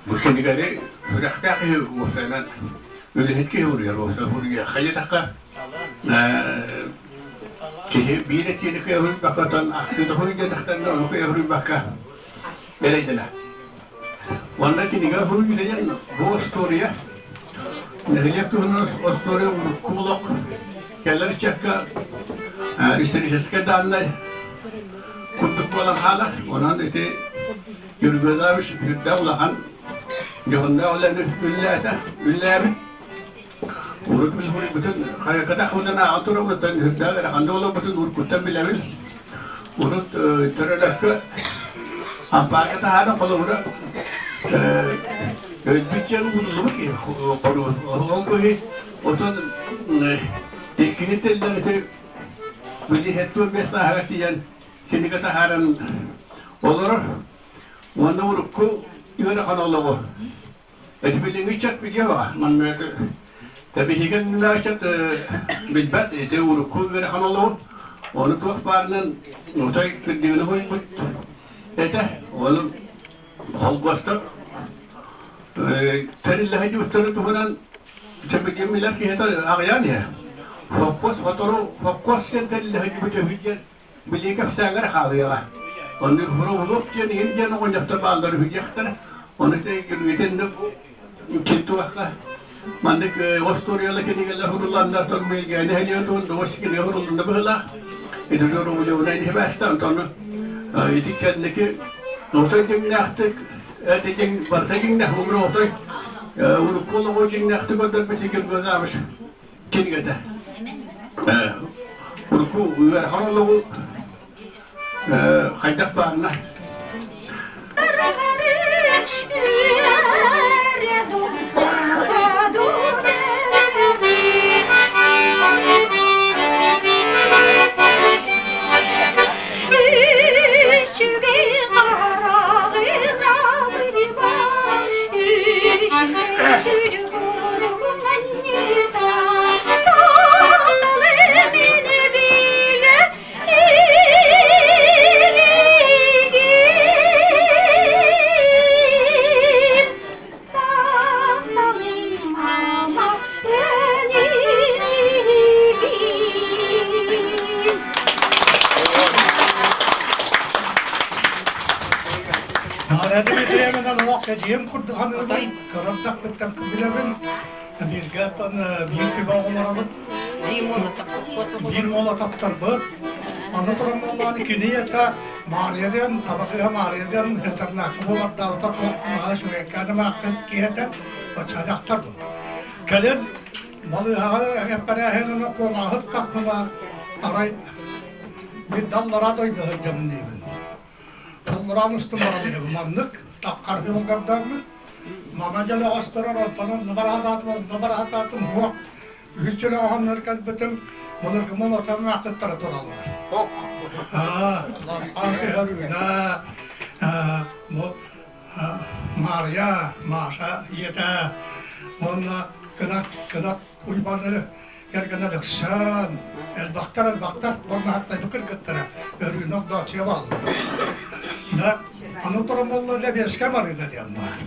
Бу кинигэни сүрэхтээх киһи уопсайынан үлэһит киһи уруйар уопсай уруйуохха диэтэххэ киһи биир этиини кыайа оттон ахсыыта суруйдатахтарына ону кыайа суруйбакка эрэйдэнэ. Уонна кинигэ суруйбута диэн бу остуоруйа нэһилиэк туһунан остуоруйа урукку олох кэлэр ыччакка историческай дааннай курдук буолан хаалар. Онон ити Юрий сүрдээх улахан дьоһуннаах үлэни үллээтэ, үллээбит. Урут біз бүтүн хайаката худана ааҕан турабыттан сүрдээх ырахан да олорбутун уруккуттан билэбин. Урут төрөлөккө ампаарга таһаара холобура өлбүт дьон ууруллубут киһи ол киһи отон иккини тэллэр ити били хеттуон бес сааһыгар тиийэн кинигэ таһааран олорор уонна урукку үөрэхэн олоҕу ити билиҥҥи ыччат видеоҕа манна тэбиһигэ ыччат билбэт ити урукку үөрэхэн олоҕу ону туох баарынан отой кырдьыгыны хойбут этэ ону холбостор тэриллэһэ дьуттары туһунан Чэбигин билэр киһитэ аҕыйаан иһэ. Хоппос хотору хоппос диэн тэриллэһэ дьүбүт үһү диэн билии кэпсээҥҥэ хаалыаҕа. Онно Хуровлов диэн иһин диэн оҕонньохтор бааллар үһү диэхтэрэ. Ону итинник киттуохха маннык остуоруйала кинигэлэр хурулланнар тормуйганы хелион туон доҕос кинигэ хуруллунна быһылаах. Ити Жорулевна инхибээстэ онтон ити кэнники отой дьиҥнээхтик эти дьиҥ барыта дьиҥнээх умру отой урукку олоҕу дьиҥнээхтик көрдөрбүт Гергозавич кинигэтэ. Урукку ыарахан олоҕу хайдах баарына Эдьиийим курдук саныырбын, кыра билэбин, бииргэ оттон биир күбэ оҕолоробут, биир уол атахтарбыт. Аны туран буоллаҕына кини ийэтэ Маарыйа диэн, таба кыыһа Маарыйа диэн интернакка буолардаабыта туох наһаа үчүгэйкээн эмээхсин киһи этэ, оччо дьахтар бу. Кэлин балыыһаҕа эппэрээһинэн куомааһыт тахсыла арай бир даллара дойду сылдьабын диибин. Толлораан устун баран иһэбин. Маннык таххарһыы көрдөммүт. Мана дьөлөҕөстөрөр, онтон онно бараатаатым, онно бараатаатым, уох үһүс дьөлөҕөһөннөр кэлбитим, былыргымын отон аахтыттара тураллар. Лаппаан көһөрүүнэ, Маарыйа, Маша ийэтэ уонна Кынат, Кынат Уйбааны кэргэнэ Александр, элбэхтэр элбэхтэр, уонна кыргыттара Өрүүнэ Огдооччуйа бааллар. Да, аны туран буолла Лэбиэскэ Марыына диэн баар.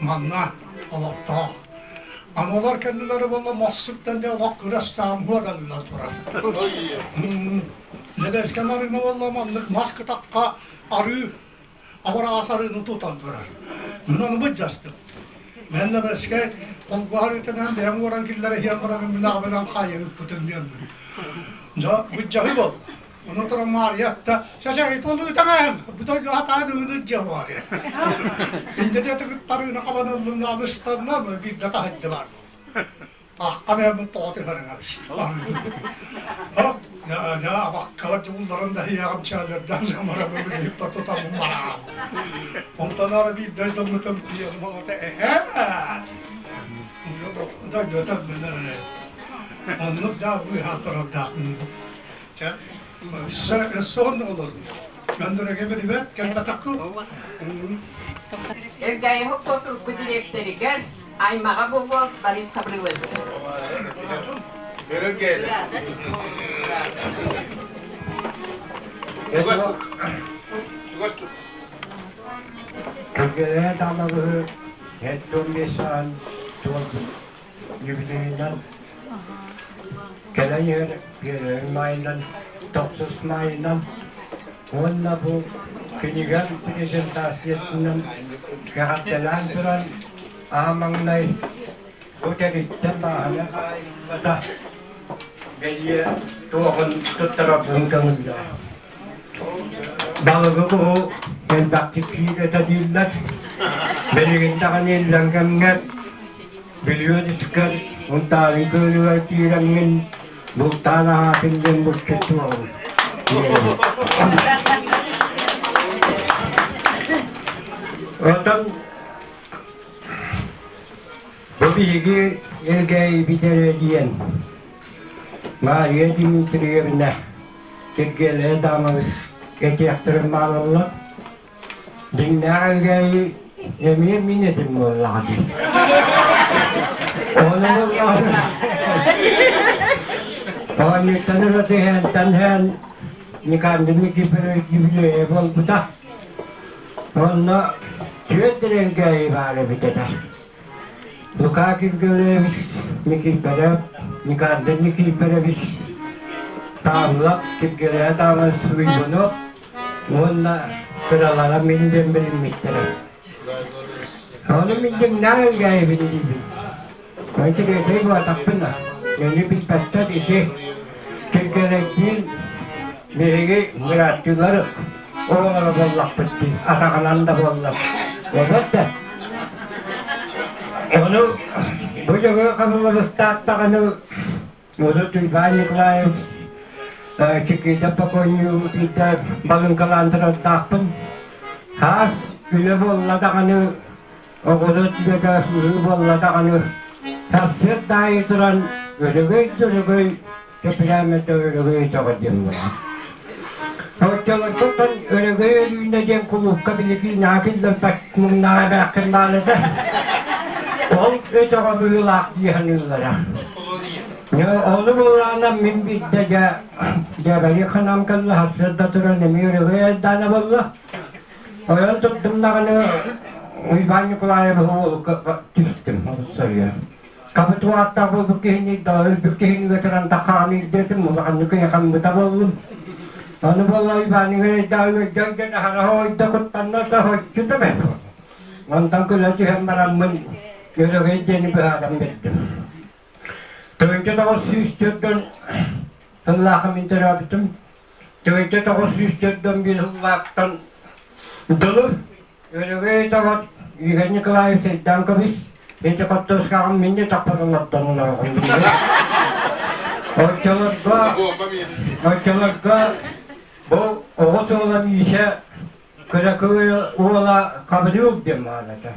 Манна олохтоох. Аны олор кэннилэрэ буолла Моссуктан диэн олох кырастаан буодалла турар. Лэбиэскэ Марыына буолла маннык мас кытахха арыы абараас арыыны тутан турар. Мин ону былдьастым. Мен Лэбэскэ холбоһар ытынан бэйэм уоран киллэрэ иһэн баран мин аҕабынан хаайа ыыппытым диэммин. Дьэ, былдьаһыы буолла. Ону туран Маарыйа да чачай толуутаҥаһын бу дойду хатаан ыыны дьиэ Маарыйа. Инде тыгыттарыына хабан ыллымна абыстанна биирдэ таһыддьа бар. Аххан эмин тоҕо түһэрин Я абаккалар дьулларын да хияҕым чааллардан самара билиппа тутамын бараам. Онтон ара биирдэ дьоммутум тиийэн оҕото эһээ. Дойдута билэр. Оннук да быыһаан турардаахпын. Сон олор. Көндөрөге билибет, кэлбэтакку. Эргээйи хоппосурукку дириэктэригэр аймаҕа буолуо Борис Хабрылович. Кыргыһа даҕаны 75 туолбут юбилейынан кэлэн иһэр Первый маайынан, тохсус маайынан уонна бу кинигэм презентациятынан эҕэрдэлээн туран аан маҥнай бу тэрилтэ бааһына хаайыллыбата бэлиэ туоҕун туттарарбын көҥүллээх. Балыгы куһу элбэхтик киирэтэ дииллэр. Билигин даҕаны иллэҥ кэмҥэ Бүлүү искэр Унтаарын күөлүгэр киирэҥҥин бултаан аһаатын диэн булчут туоҕун. Оттон бу биһиги Элгээйибит эрэ диэн Мария Дмитриевна Киргиэлэйэ Даамабыс этиэхтэрин баалаллар. Дьиҥнээх Элгээйи эмиэ мин этим буоллаҕа дии. Оонньууттан ыла түһээнтэн һээн Никандр Никифорович юбилейа буолбута. Онно түөрт Элгээйи баар эбит этэ. Лука Киргилевич Никифоров, Никандр Никифорович Павлов, Киргилэйэ Таалас Суйгунов уонна кыралара мин диэн билиммиттэрэ. Ону мин дьиҥнээх Элгээйибин диибин. Ити буолатахпына, мени билбэттэр ити Киргилэйдиин биһиги бырааттыылар оҕолоро буоллахпыт дии, атаҕынан да буоллар. Эбэтэ. Ону бу дьоҥу хабыллыбыстаах даҕаны Урут Иван Николаев Чикиитэ покойнуутуйда балыҥкалаан турардаахпын. Хаас үлэ буолла даҕаны, оҕуруот үлэтэ ыһыы буолла даҕаны, сарсыарда аайы туран өрөгөй да өрөгөй, кэпилээмэтэ өрөгөй өтөҕө диэн буолар. Оччолортон өрөгөй өлүүнэ диэн кулуупка билигин наһаа киллэрбэт муҥнааҕа бээххин баалата. Ол өтөҕө быһыылаах дии саныыллара. Ону буоллаҕына мин биирдэ дьэ дьээбэлии ханаам кэллэ сарсыарда туран эмиэ өрөгөй айдаана буолла. Ойон турдум даҕаны Уйбаан Николаевиһы уолука түстүм соруйа. Кабытуааттаах буолбут киһини да өлбүт киһини ытыран тахааны ирдиэтим улаханнык ыйахаммыта буоллум. Ону буолла Уйбаан ыҥырайдаа ыалдьан дьон аһара ойдо куттанна да хойчута бэрт. Онтон күлэ түһэн бараммын өрөгөй диэни быһааран биэрдим. 1904 сыллаахы мин төрөөбүтүм. 1904 сыллаахтан дылы Өрөгөй тоҕот Игорь Николаевич Сыйданкович ити хоттуоскаҕын мин де таппырыллаттан олороҕун Оччолорго оччолорго бу оҕо суола Миисэ кыракый уола Хабырыыл диэн баар этэ.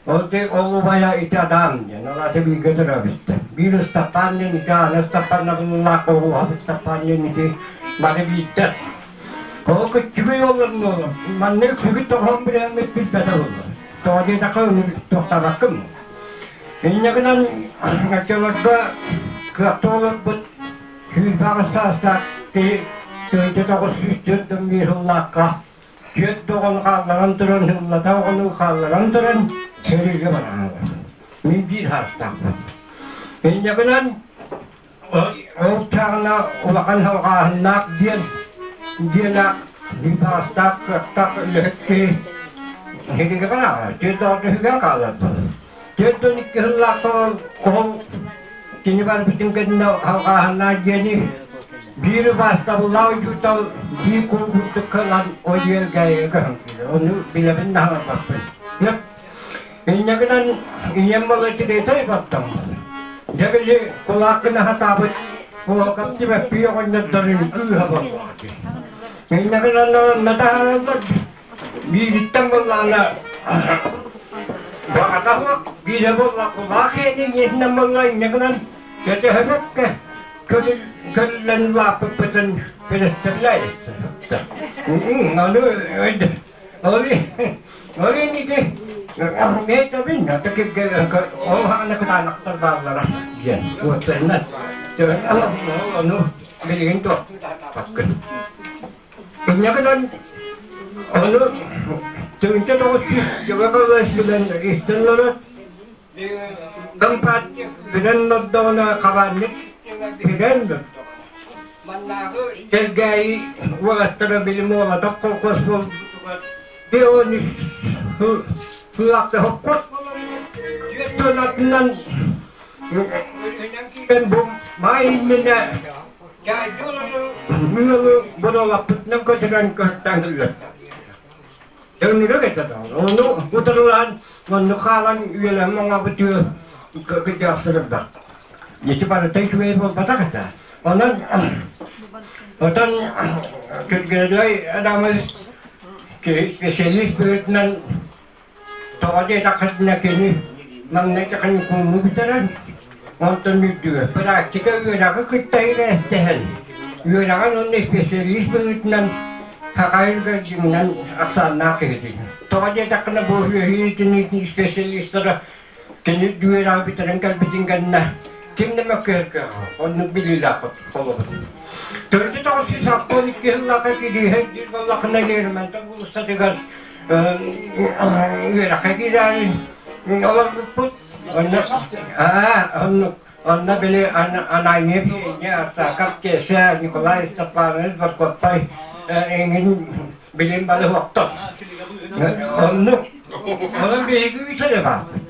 Ол ол убайа ити Адам диэн, ол аты бииргэ төрөөбүттэр. Биир Ыстапаан диэн ити Аана Ыстапааннабыллаах Оруоһап Ыстапаан диэн ити бары биирдэр. Ол кыччыгый олорун олор. Маннык сүгүт тоҕоон билэммит билбэтэ буолла. Тоҕо диэтэххэ, туохтаабаккын. Инньэ гынан оччолорго кыахта олорбут 108 саастаах киһи 1941 сыллаахха түөрт оҕону хаалларан туран, сыллата оҕону хаалларан туран сэриигэ бараҕа. Мин биир саастаахпын. Инньэ гынан ол чаҕына улахан салҕааһыннаах диэн диэнэ саастаах кыахтаах үлэһит киһи сэриигэ бараҕа. Түөрт оҕо үһүгэр хаалларбыт. 42 сыллаахха ол кини барбытын кэннэ алҕааһыннаах диэни биир убаастабыллаах учуутал биир курдук ылан ол үөлгээйигэ көһөн киирэр. Ону билэбин да хаалбаппын. Инньэ гынан ийэм молодец баттам. Дьэ били кулааккын аһатаабыт уолгам тибэппий оҕонньордорун кыыһа буоллаҕа дии. Инньэ гынан натаһаллар Биириттэн буоллаҕына баҕата суох, биирэ буолла кулаах иэнин иэтинэн буолла инньэ гынан кэтэһэбэккэ көрүллэн улааппыппытын представляете. Аны ол инники мэйтэбин ол хаана кытаанахтар бааллара диэн уоттарынан ону билигин туохтуутаатааппаккын. Инньэ гынан ону 1900 билэн истэн олорор компартия билэн олордоҕуна хабаанньык билэн маннааҕы Кэлгээйи уолаттара билим уолатах колхоз буолбутугар Бионис сылаахта хоккос түөрт туонатынан киирэн бу маай иннинэ Мыылы бодолаппытынан көтүрэн көһүттэн киллэрдэ. Өҥнүрэ кэтэ Ону утарылаан онну хаалан үөлэм оҥобуту кырдьаахсырырда. Ити барыта үчүгэй буолбатах этэ. Онон отон Киргиэлэй Адамович специалист быһыытынан Тоҕо диэтэххитинэ кини маҥнай техникуму бүтэрэн, онтон үрдүгэр практика үөрэҕи кытта илээстэһэн, үөрэҕин уонна специалист быһыытынан Хахайга дьиҥинэн ахсааннаах киһитин. Тоҕо диэтэххинэ бу үөһүү специалистара кини үөрэҕи бүтэрэн кэлбитин кэннэ ким да мөккүһэр кыаҕа оннук билиилээх холобур. Төрдү 962 сыллаахха кирииһэ диир буоллаххына Лермонтов уулуссатыгар үөрэххэ киирээри олорбуппут. Онно оннук онно били Ананьев Евгений Арсаков, Кеша, Николай Степанович Баркоттай эҥин билим бары суохтар. Оннук. Онон биһиги үчүгэй баарбыт.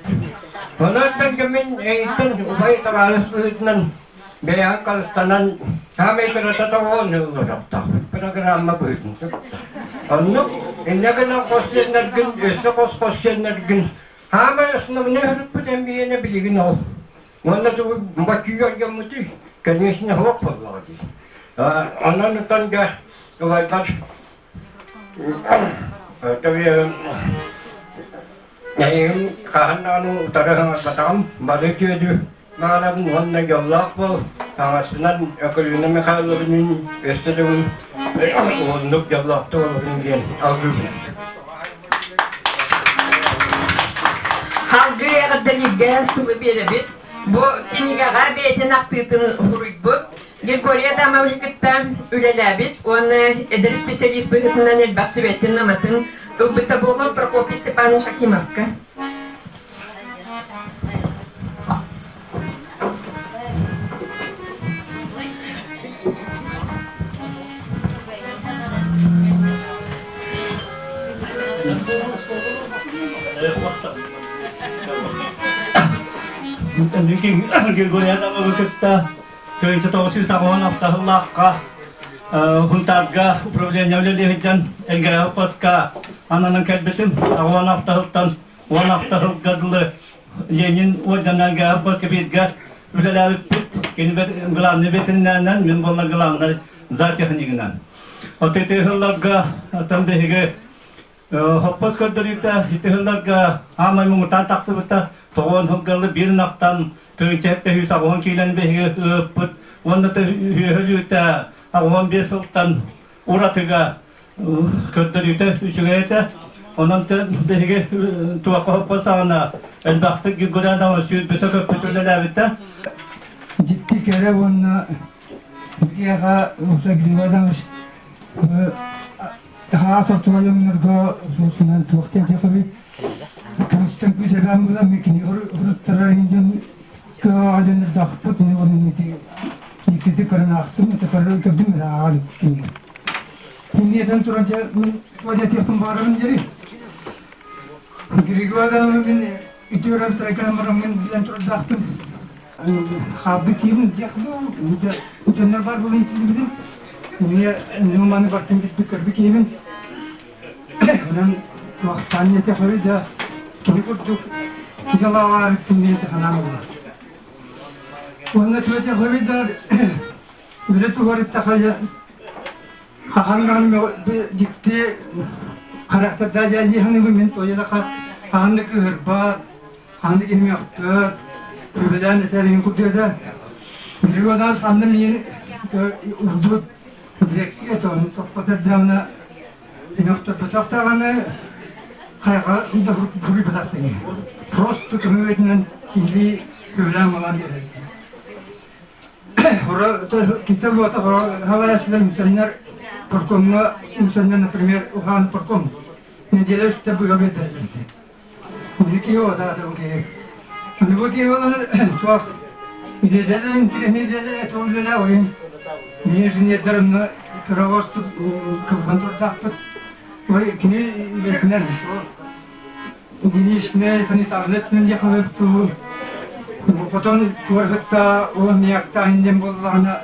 Онон кэмин эйиттэн убай табаарыс быһыытынан Бэйэҕин харыстанан саамай кырата тоҕоон ылларыахтаах программа быһыытын. Оннук инньэ гынан хос сиэннэргин, өссө хос-хос сиэннэргин саамай основной һырыппыт эмбиэнэ билигин ол. Уонна тугу баччыйар дьоммутуй, конечно, суох буоллаҕа дии. Онон утан дьэ убайбар Эйигин хаһан даҕаны утары саҥарбатаҕым, бары үтүөдү баҕарабын уонна дьоллоох буол, таҥаспынан Өкүлүүнэ Михайловнын өссө төгүл уһуннук дьоллоохтук олорун диэн алгыыбын. Салгыы эҕэрдэлииргэ тылы биэрэбит. Бу кинигэҕэ бэйэтин ахтыытын суруйбут Григорий Адамович кытта үлэлээбит уонна эдэр специалист быһыытынан элбэх сүбэтин-аматын ылбыта буолуо Прокопий Степанович Акимовка. Григорий Адамовы кытта 1996 сыллаахха Хунтаарга управление үлэлиэһиттэн Элгээһи поска ананан кэлбитим. 16 сылтан 16 сылга дылы Ленин ордена Элгээһи поска бииргэ үлэлээбиппит. Кини главный ветеринарынан, мин буолла главный зоотехнигынан. От ити сылларга там биһиги Хоппос көрдөрүүтэ ити сылларга аамай муҥутаан тахсыбыта тоҕуон сылгалы биир ынахтан тыынча тэһүүс аҕыһын киилэн биһиги ыыппыт уонна үөһөлүүтэ 85 сылтан уратыга көрдөрүүтэ үчүгэй этэ. Онон биһиги туохха хоппо саҕана элбэхтик Григорий Адамович сүүрбүтэ көппүт үлэлээбитэ. Дьикти кэрэ уонна биһиэхэ Григорий Адамович хаас ортолойоннорго суусунан туох диэхэбит күүстэн күүс эбээн булан кини уруттарар индин кыаҕа дьоннордоохпут иккити көрөн аахтым көрөр көрдүм эрэ ааҕа кини Киниэтэн туран дьэ мин туох баарабын дири Григорий мин үтүөрэн трекерин баран мин билэн турдаахтым хаалбыт киһим диэх дьоннор бар буолан итилибитим Мне маны бартын билбит көрбүт киһибин онон туохтаан этэ хөрү да кини курдук киһи киниэте ханаан олла Уонна туэте хөрү да үлэ туһарыттахая хахангаан дикти харахтарда дьиһаныгы мен тоядаха хаханны кыһырбат ханны кимиэхтэр үбэлээн этэрин курдуга Григорий ханны миин урдут билэкки соппотэрдэҕинэ инохторботохтоҕаны хайга буруй батахтыҥы просто көмөтүнэн киһи көбүлээн малан биэрэр Кисел буота халаясылар мусаннар паркомҥа мусаннар, например, ухаан парком неделя үстэ быга бердерлер. Ники ода да бу Бу киһи суох неделя неделя туулена ойын инженердер кыравостук кылган турдаахпыт. Ой кини илетинен Гинишне санитарнетнен яхалыпту хотон туархытта он якта индем боллаана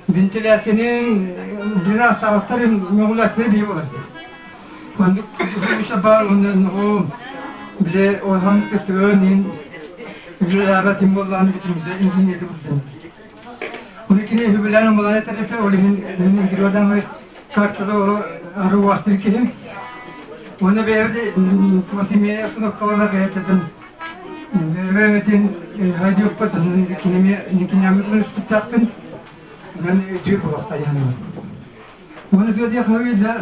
вентиляцияның бира сағаттарын мөңләсіне бей болар. Кондук бар онын о биле охан кысыгын биле тим боллааны бүтүнүздө инженерди бурсун. Уникини хүбүлән боллааны тарифе олихин гиродамы картада ару вастыр кихим. Оны берди тосиме суноккалана каятатын Бэбэтин хайдыппат кинеме никинямын туттааппын мен жүр боластаяны. Оны төде хавида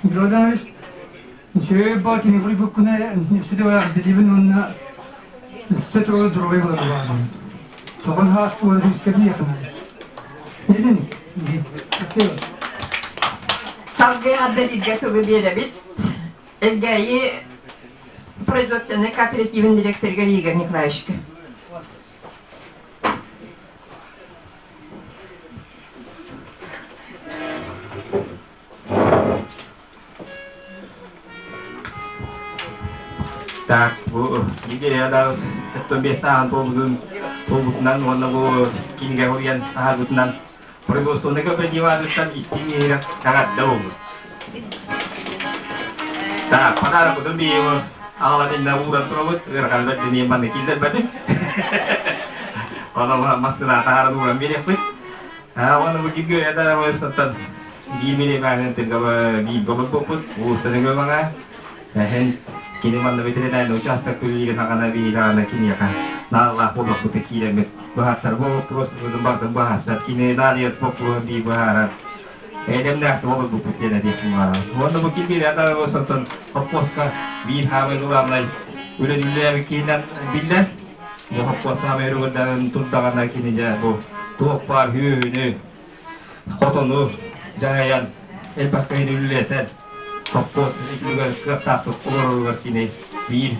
гродаш Шөй ба кини бури буккуна сүдө дилибин онна сүтө дурой болар. Тоғын хас туа дискети якына. Неден? Спасибо. Салгы адда илге тылы беребит. Элгәйи производственный кооперативин директорга Игорь Николаевичка. Так, бу Гигерия эттон бесаан толбутун толбутунан уонна бу кинигэ хоруйан аһарбытынан производственный кооперативатыттан истиҥ каҕадда болбут. Так, подарок бутун биево аҕалатинна ууран турабыт, ыарахан бэрдини манны киллэрбэтин. Оно массына тааран ууран бириэхпит. Оны бу Гигерия да саттан биир мени тыгава биир бобут боппут, уусаны бага. Хэн кини манна ветеринарный участок түлиге сагана биир киниэха нааллаах буоллахпыт киирэммит быһаттар бу вопрос бардым баһастар кини наалият боппуруон бии быһаарар эдемнээх болор буппут диэн диэх Уонна бу килбиир ата осонтон хоппоска биир хаамай главнай үлэнүллээби киинэн биллэр бу хоппос хаамай өрүгүрдарын турдаҕана кини дьэ бу туох баар хүүһүнү хотону жайан элбэхкэ үллэтэн хоппос үтүгэр кыахтаахтык олороругар кини биир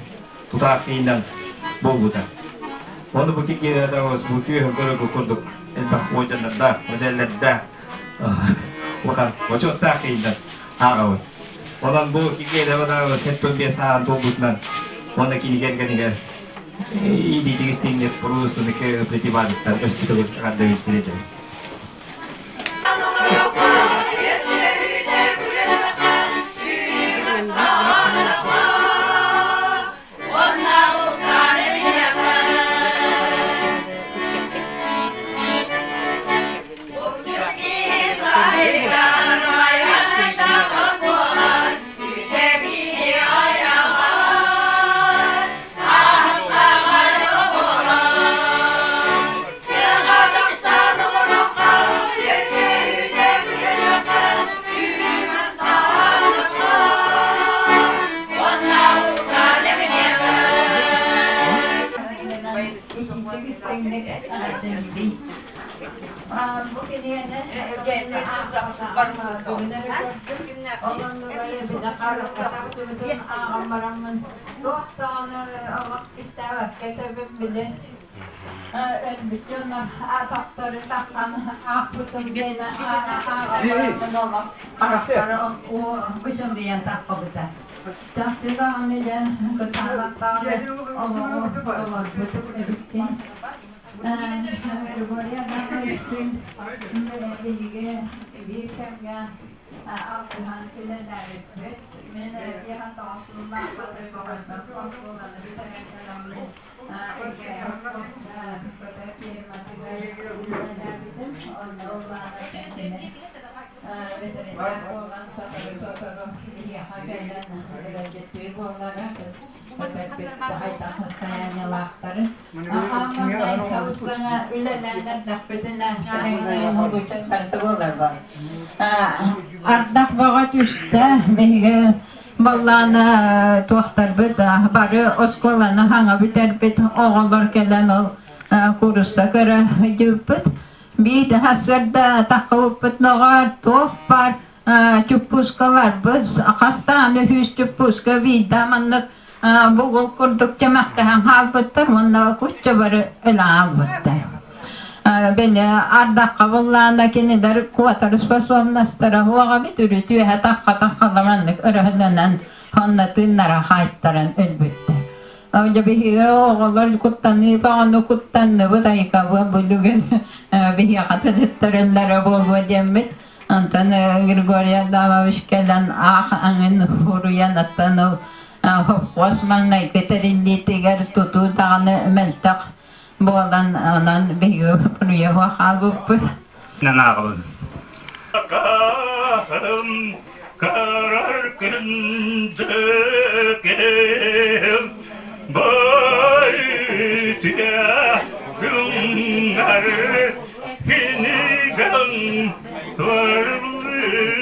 тутаах киинэн болбута. Оны бу киккиэдэ бу күүһүн көрөгү курдук элбэх уодьаннарда, моделлерда ухан очоттаах киинэн ааҕабыт. Онон бу киккиэдэ бана сеттон бес аан толбутунан оны кинигер илиитигистиңнет порусуну кооперативадыттан өстүтөгөр чыгарды битиреді. Бу кинигэни ааҕан бараммын туох даҕаны олох истээбэккэ төбөм били өлбүт дьоннор атахтары таххан аахпытым диэн ааҕан бараммын олох харахтара бычылыйан таххыбыта. Чахчы даҕаны дьэ кытаанах даҕаны олоҕу олорбутум эбиккин. Григорий Адамовичтыын биһиги биир кэмҥэ алтыһан үлэлээбиппит. Мин Иоанн Тоҕосуллаахха Бөҕөрбөх оскуоланы бүтэрэн кэлэммин ИГФ фирматыгар үлэлээбитим. Онно улаана кини ветеринар буолан сотору-сотору биһиэхэ кэлэн ыалдьыттыыр буоллара. Ардах бөҕө түстэ, биһиги баллаана туохтарбыт бары оскуоланы хаҥа бүтэрбит оҕолор кэлэн ол куурусса көрө сылдьыбыппыт. Биир сарсыарда таххыбыппыт ноҕоор туох баар чуппуускаларбыт хастаан үһүс чуппууска биирдэ маннык бугул курдук чэмэхтэһэн хаалбыттар уонна кучча бары өлөн хаалбыттар. Били ардахха буллаана кинилэр куотар способностара уоҕа бит үрүт үөһэ тахха таххала маннык өрөһөлөнөн онно тыыннара хаайтаран өлбүттэр. Дьэ биһиги оҕолор куттаныы баҕаны куттанныбыт айыкабы бүлүгүн биһиэхэ төлөттөрөллөрө буолуо диэммит. Онтон Григорий Адамович кэлэн аах аҥын уруйан оттон ол хос маҥнайгы тэриллиитигэр тутуу даҕаны мөлтөх буолан онон биһиги буруйа хаалбыппыт. Нанааҕыбын. Карар күндү киһим байтыа күннэр кинигэн Ырылытыгар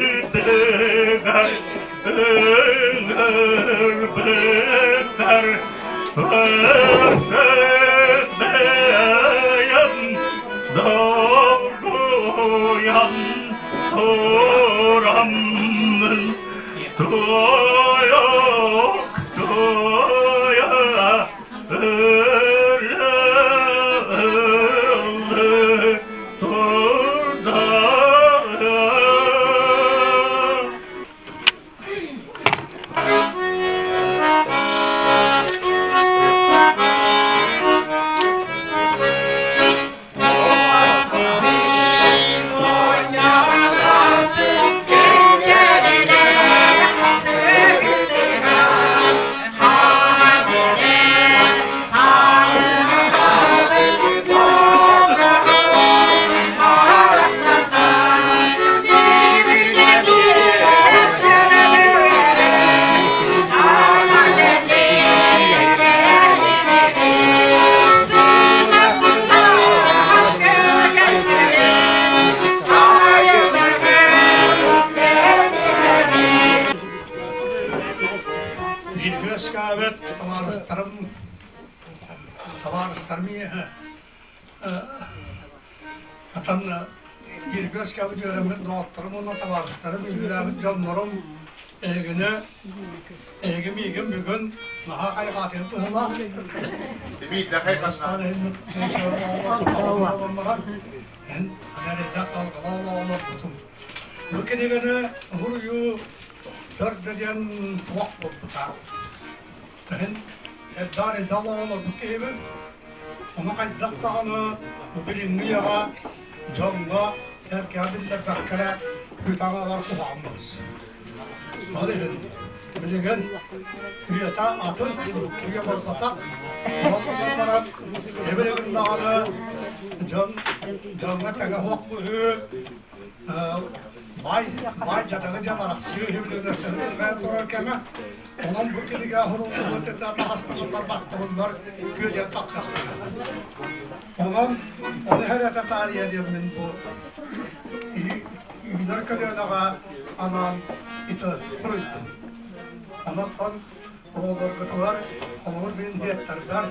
ыҥырбыттар Ырсык бэйэм долгуйан тураммын Туойук туойа ырыллы Бииргэ табаарыстарым табаарыстарым Атан бииргэ үөскээбит үөрэммит доҕотторум уонна табаарыстарым, үлэлээбит дьоннорум эһигини эһиги миигин бүгүн наһаа хайҕаатыгыт быһыылаах. Бастаан иһин эн эрэйдээх талгала олорбутум. Бу кинигэни уһуруйуу төрдө диэн туох буолбута. Кыһын элбэҕэр элбэх олорбут киһибин. Ону хайдах даҕаны билиҥҥи үйэҕэ дьоҥҥо сэргэҕэ биллэрбэккэ эрэ күтэҕэ олор куһаҕан буолс. Ол иһин билигин үйэтэ атын үйэ буолбатах. Ол гынан баран эбилигин даҕаны дьон дьоҥҥо тэҥэ суох быһыы баай баай дьадаҥы диэн арахсыы үһү турар кэмэ. Онон бу кинигэ суруллубут этэ таҕастыбыллар, баттыбыллар, күөдьүйэн тахсахтара. Онон ону эрэтэ таарыйа диэммин бу үүнэр көлүөнэҕэ анаан ити суруйдум. Онон оҕолоргутугар холобур мин диэттэрбэр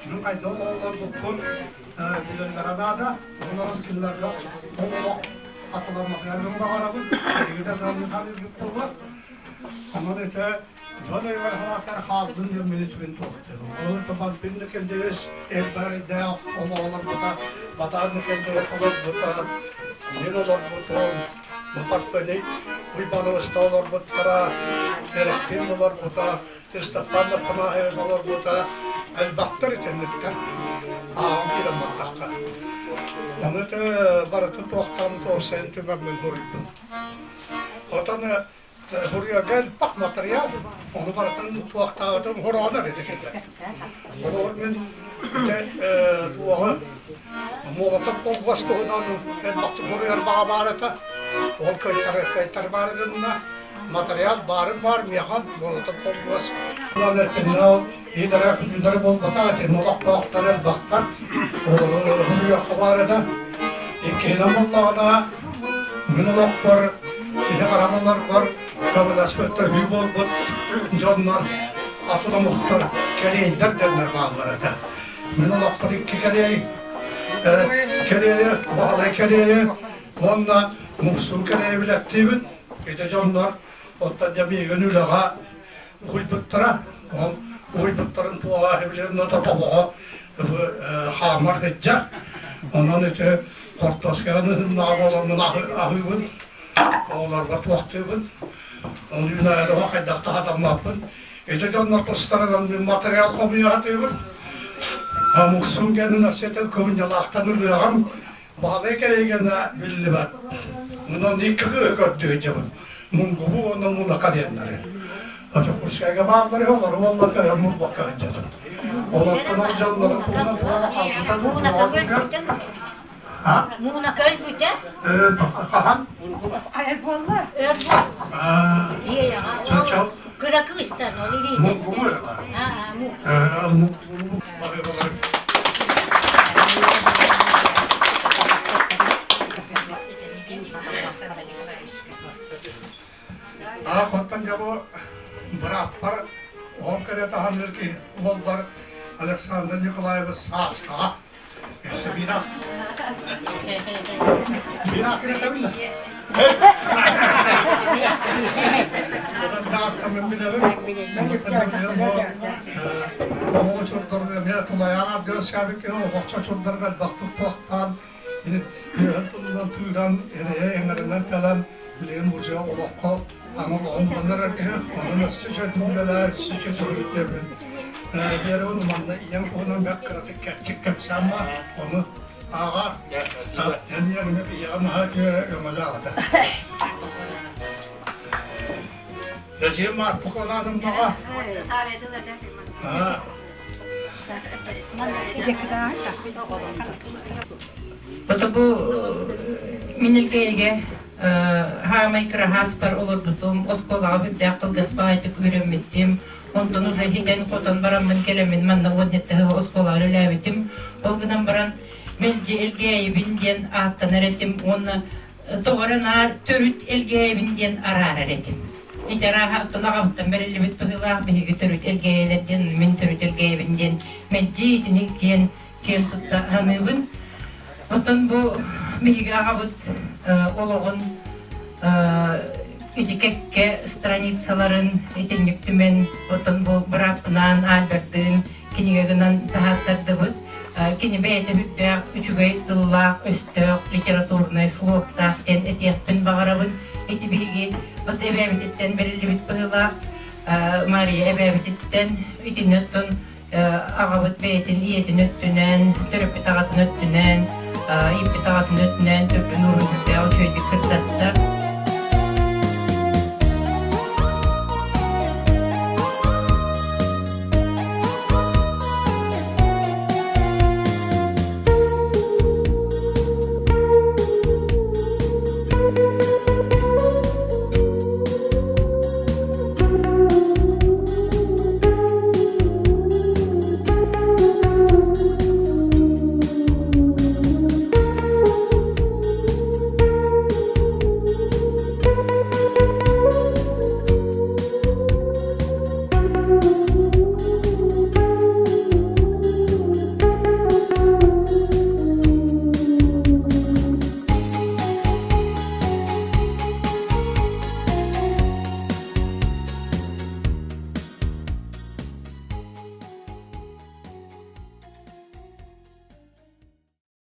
мин хайдах оҕолорбуппун. Билэллэрэ наада. Онон кинилэргэ олох хатыламматыгар баҕарабын. Эһиги да саныыргыт буолуо. Онон ити дьон өйүгэр хараахтар хаалдын диэн мин үчүгүн туохтуум. Ол табан бинна кэлдэрис элбэрдээх олоҕолорбута, батааны кэлдэрис олорбута, мин олорбутум, Мапарпани Уйбаныста олорбуттара, Эрэхтин олорбута, Степан Афанасьевич олорбута, элбэхтэр итинниктэр ааҕан киирэн бардахха. Ону ити барытын туохтаан туохсайын түмэммин суруйдум. Отон суруйарга элбэх матырыйаал, ону барытын туохтаабытым хороонор ити кэллэ. Олор мин ити туоҕу Молотов колхоз туһунан элбэхтик суруйар баҕа баар этэ. Ол кыайтар баар гынна. Материал баарын баар миэхэ Молотов колхоз. Идара күннэр буолбата, итиннэ олохтоохтор элбэхтэр. Суруйуохха баар этэ. Иккиһинэн буоллаҕына, мин олохпор киһи харамаларбар көмөлөспөттө үһүү буолбут дьоннор атын омуктар кэриэйдэр дэннэр бааллар этэ. Мин олохпор икки кэриэй, кэриэйэ, Баһылай кэриэйэ уонна Муксун кэриэйэ билэттиибин. Ити дьоннор оттон дьэ миигин үлэҕэ уһуйбуттара. Ол уһуйбуттарын туоҕа билигин тобоҕо хаамар сылдьар. Онон ити хортуосканы ыһыннаҕа буоламмын аһыыбын, оҕолорго туохтуубун. Ону үүнээйи хайдах да хатаммаппын. Ити дьоннор тустарынан мин материал хомуйа сатыыбын. Муксун кэннин өссө кымньалаахтан ырыаҕым Баҕалай кэрэйгэнэ биллибэт. Онон икки кыыһы көрдүү дьабын. Мунгубу уонна Мунака диэннэри. Дьокуускайга бааллар олору уоллар көрөн мурбакка сылдьабын. Олортон ол дьоннорун туһунан туһана хаалбыта А? Мунака өлбүтэ? Хаһан? Эр буолла. Эр буолла. Кыра кыыстан ол илиитэ. Мунгубу Аа, Мунгубу. Аах оттон дьэ бу бырааппар оҕом кэлэ таһанныр киһи уолбар Александр Николаевич Сааскаҕа өссө биир биир кирэтэбин Оҕо чурдарга эмиэ тулайаан дьөрөскээбит киһи оҕоччо чурдарга элбэхтик туохтаан күөһүн тылынан тыыран эрэйэ эҥэринэн кэлэн билигин уже олоххо аҥыл оҕон эрэр киһи онон өссө чөтүүлэлээр өссө чөтүрүттэрбин диэрэбин манна ийэм туһунан бэрт кыратык кэрчик кэпсээн баар ону ааҕар эн ийэҕэ наһаа үтүө өҥөлөөх этэ. Эдьиийим Маарпык Олаанымнаҕа Ото бу мин илгэйигэ хаамай кыраһааспар олорбутум, оскуолаҕа үрдээх кылгас баҕайытык үөрэммитим. Онтон уже хитэн-хотон бараммын кэлэммин манна уоннеттаһы оскуолаҕа үлэлээбитим. Ол гынан баран мэлдьи Элгээйибин диэн ааттанар этим уонна тоҕо эрэ наар төрүт Элгээйибин диэн араарар этим. Ити арааһа оттон аҕабыттан бэриллибит быһыылаах биһиги төрүт Элгээйилэр диэн, мин төрүт Элгээйибин диэн мэлдьи итини киэн киэн тутта саныыбын. Оттон бу биһиги аҕабыт олоҕун ити кэккэ страницаларын итинник түмэн, оттон бу бырааппынаан Альбертыын кинигэ гынан таһааттардыбыт. Кини бэйэтэ үрдээх үчүгэй тыллаах, өстөөх, литературнай слогтаах диэн этиэхпин баҕарабын. Ити биһиги вот эбээбититтэн бэриллибит быһыылаах Мария эбээбититтэн итини оттон аҕабыт бэйэтин ийэтин өттүнэн, төрөппүт аҕатын өттүнэн, ииппит аҕатын өттүнэн, төрдүн уурун.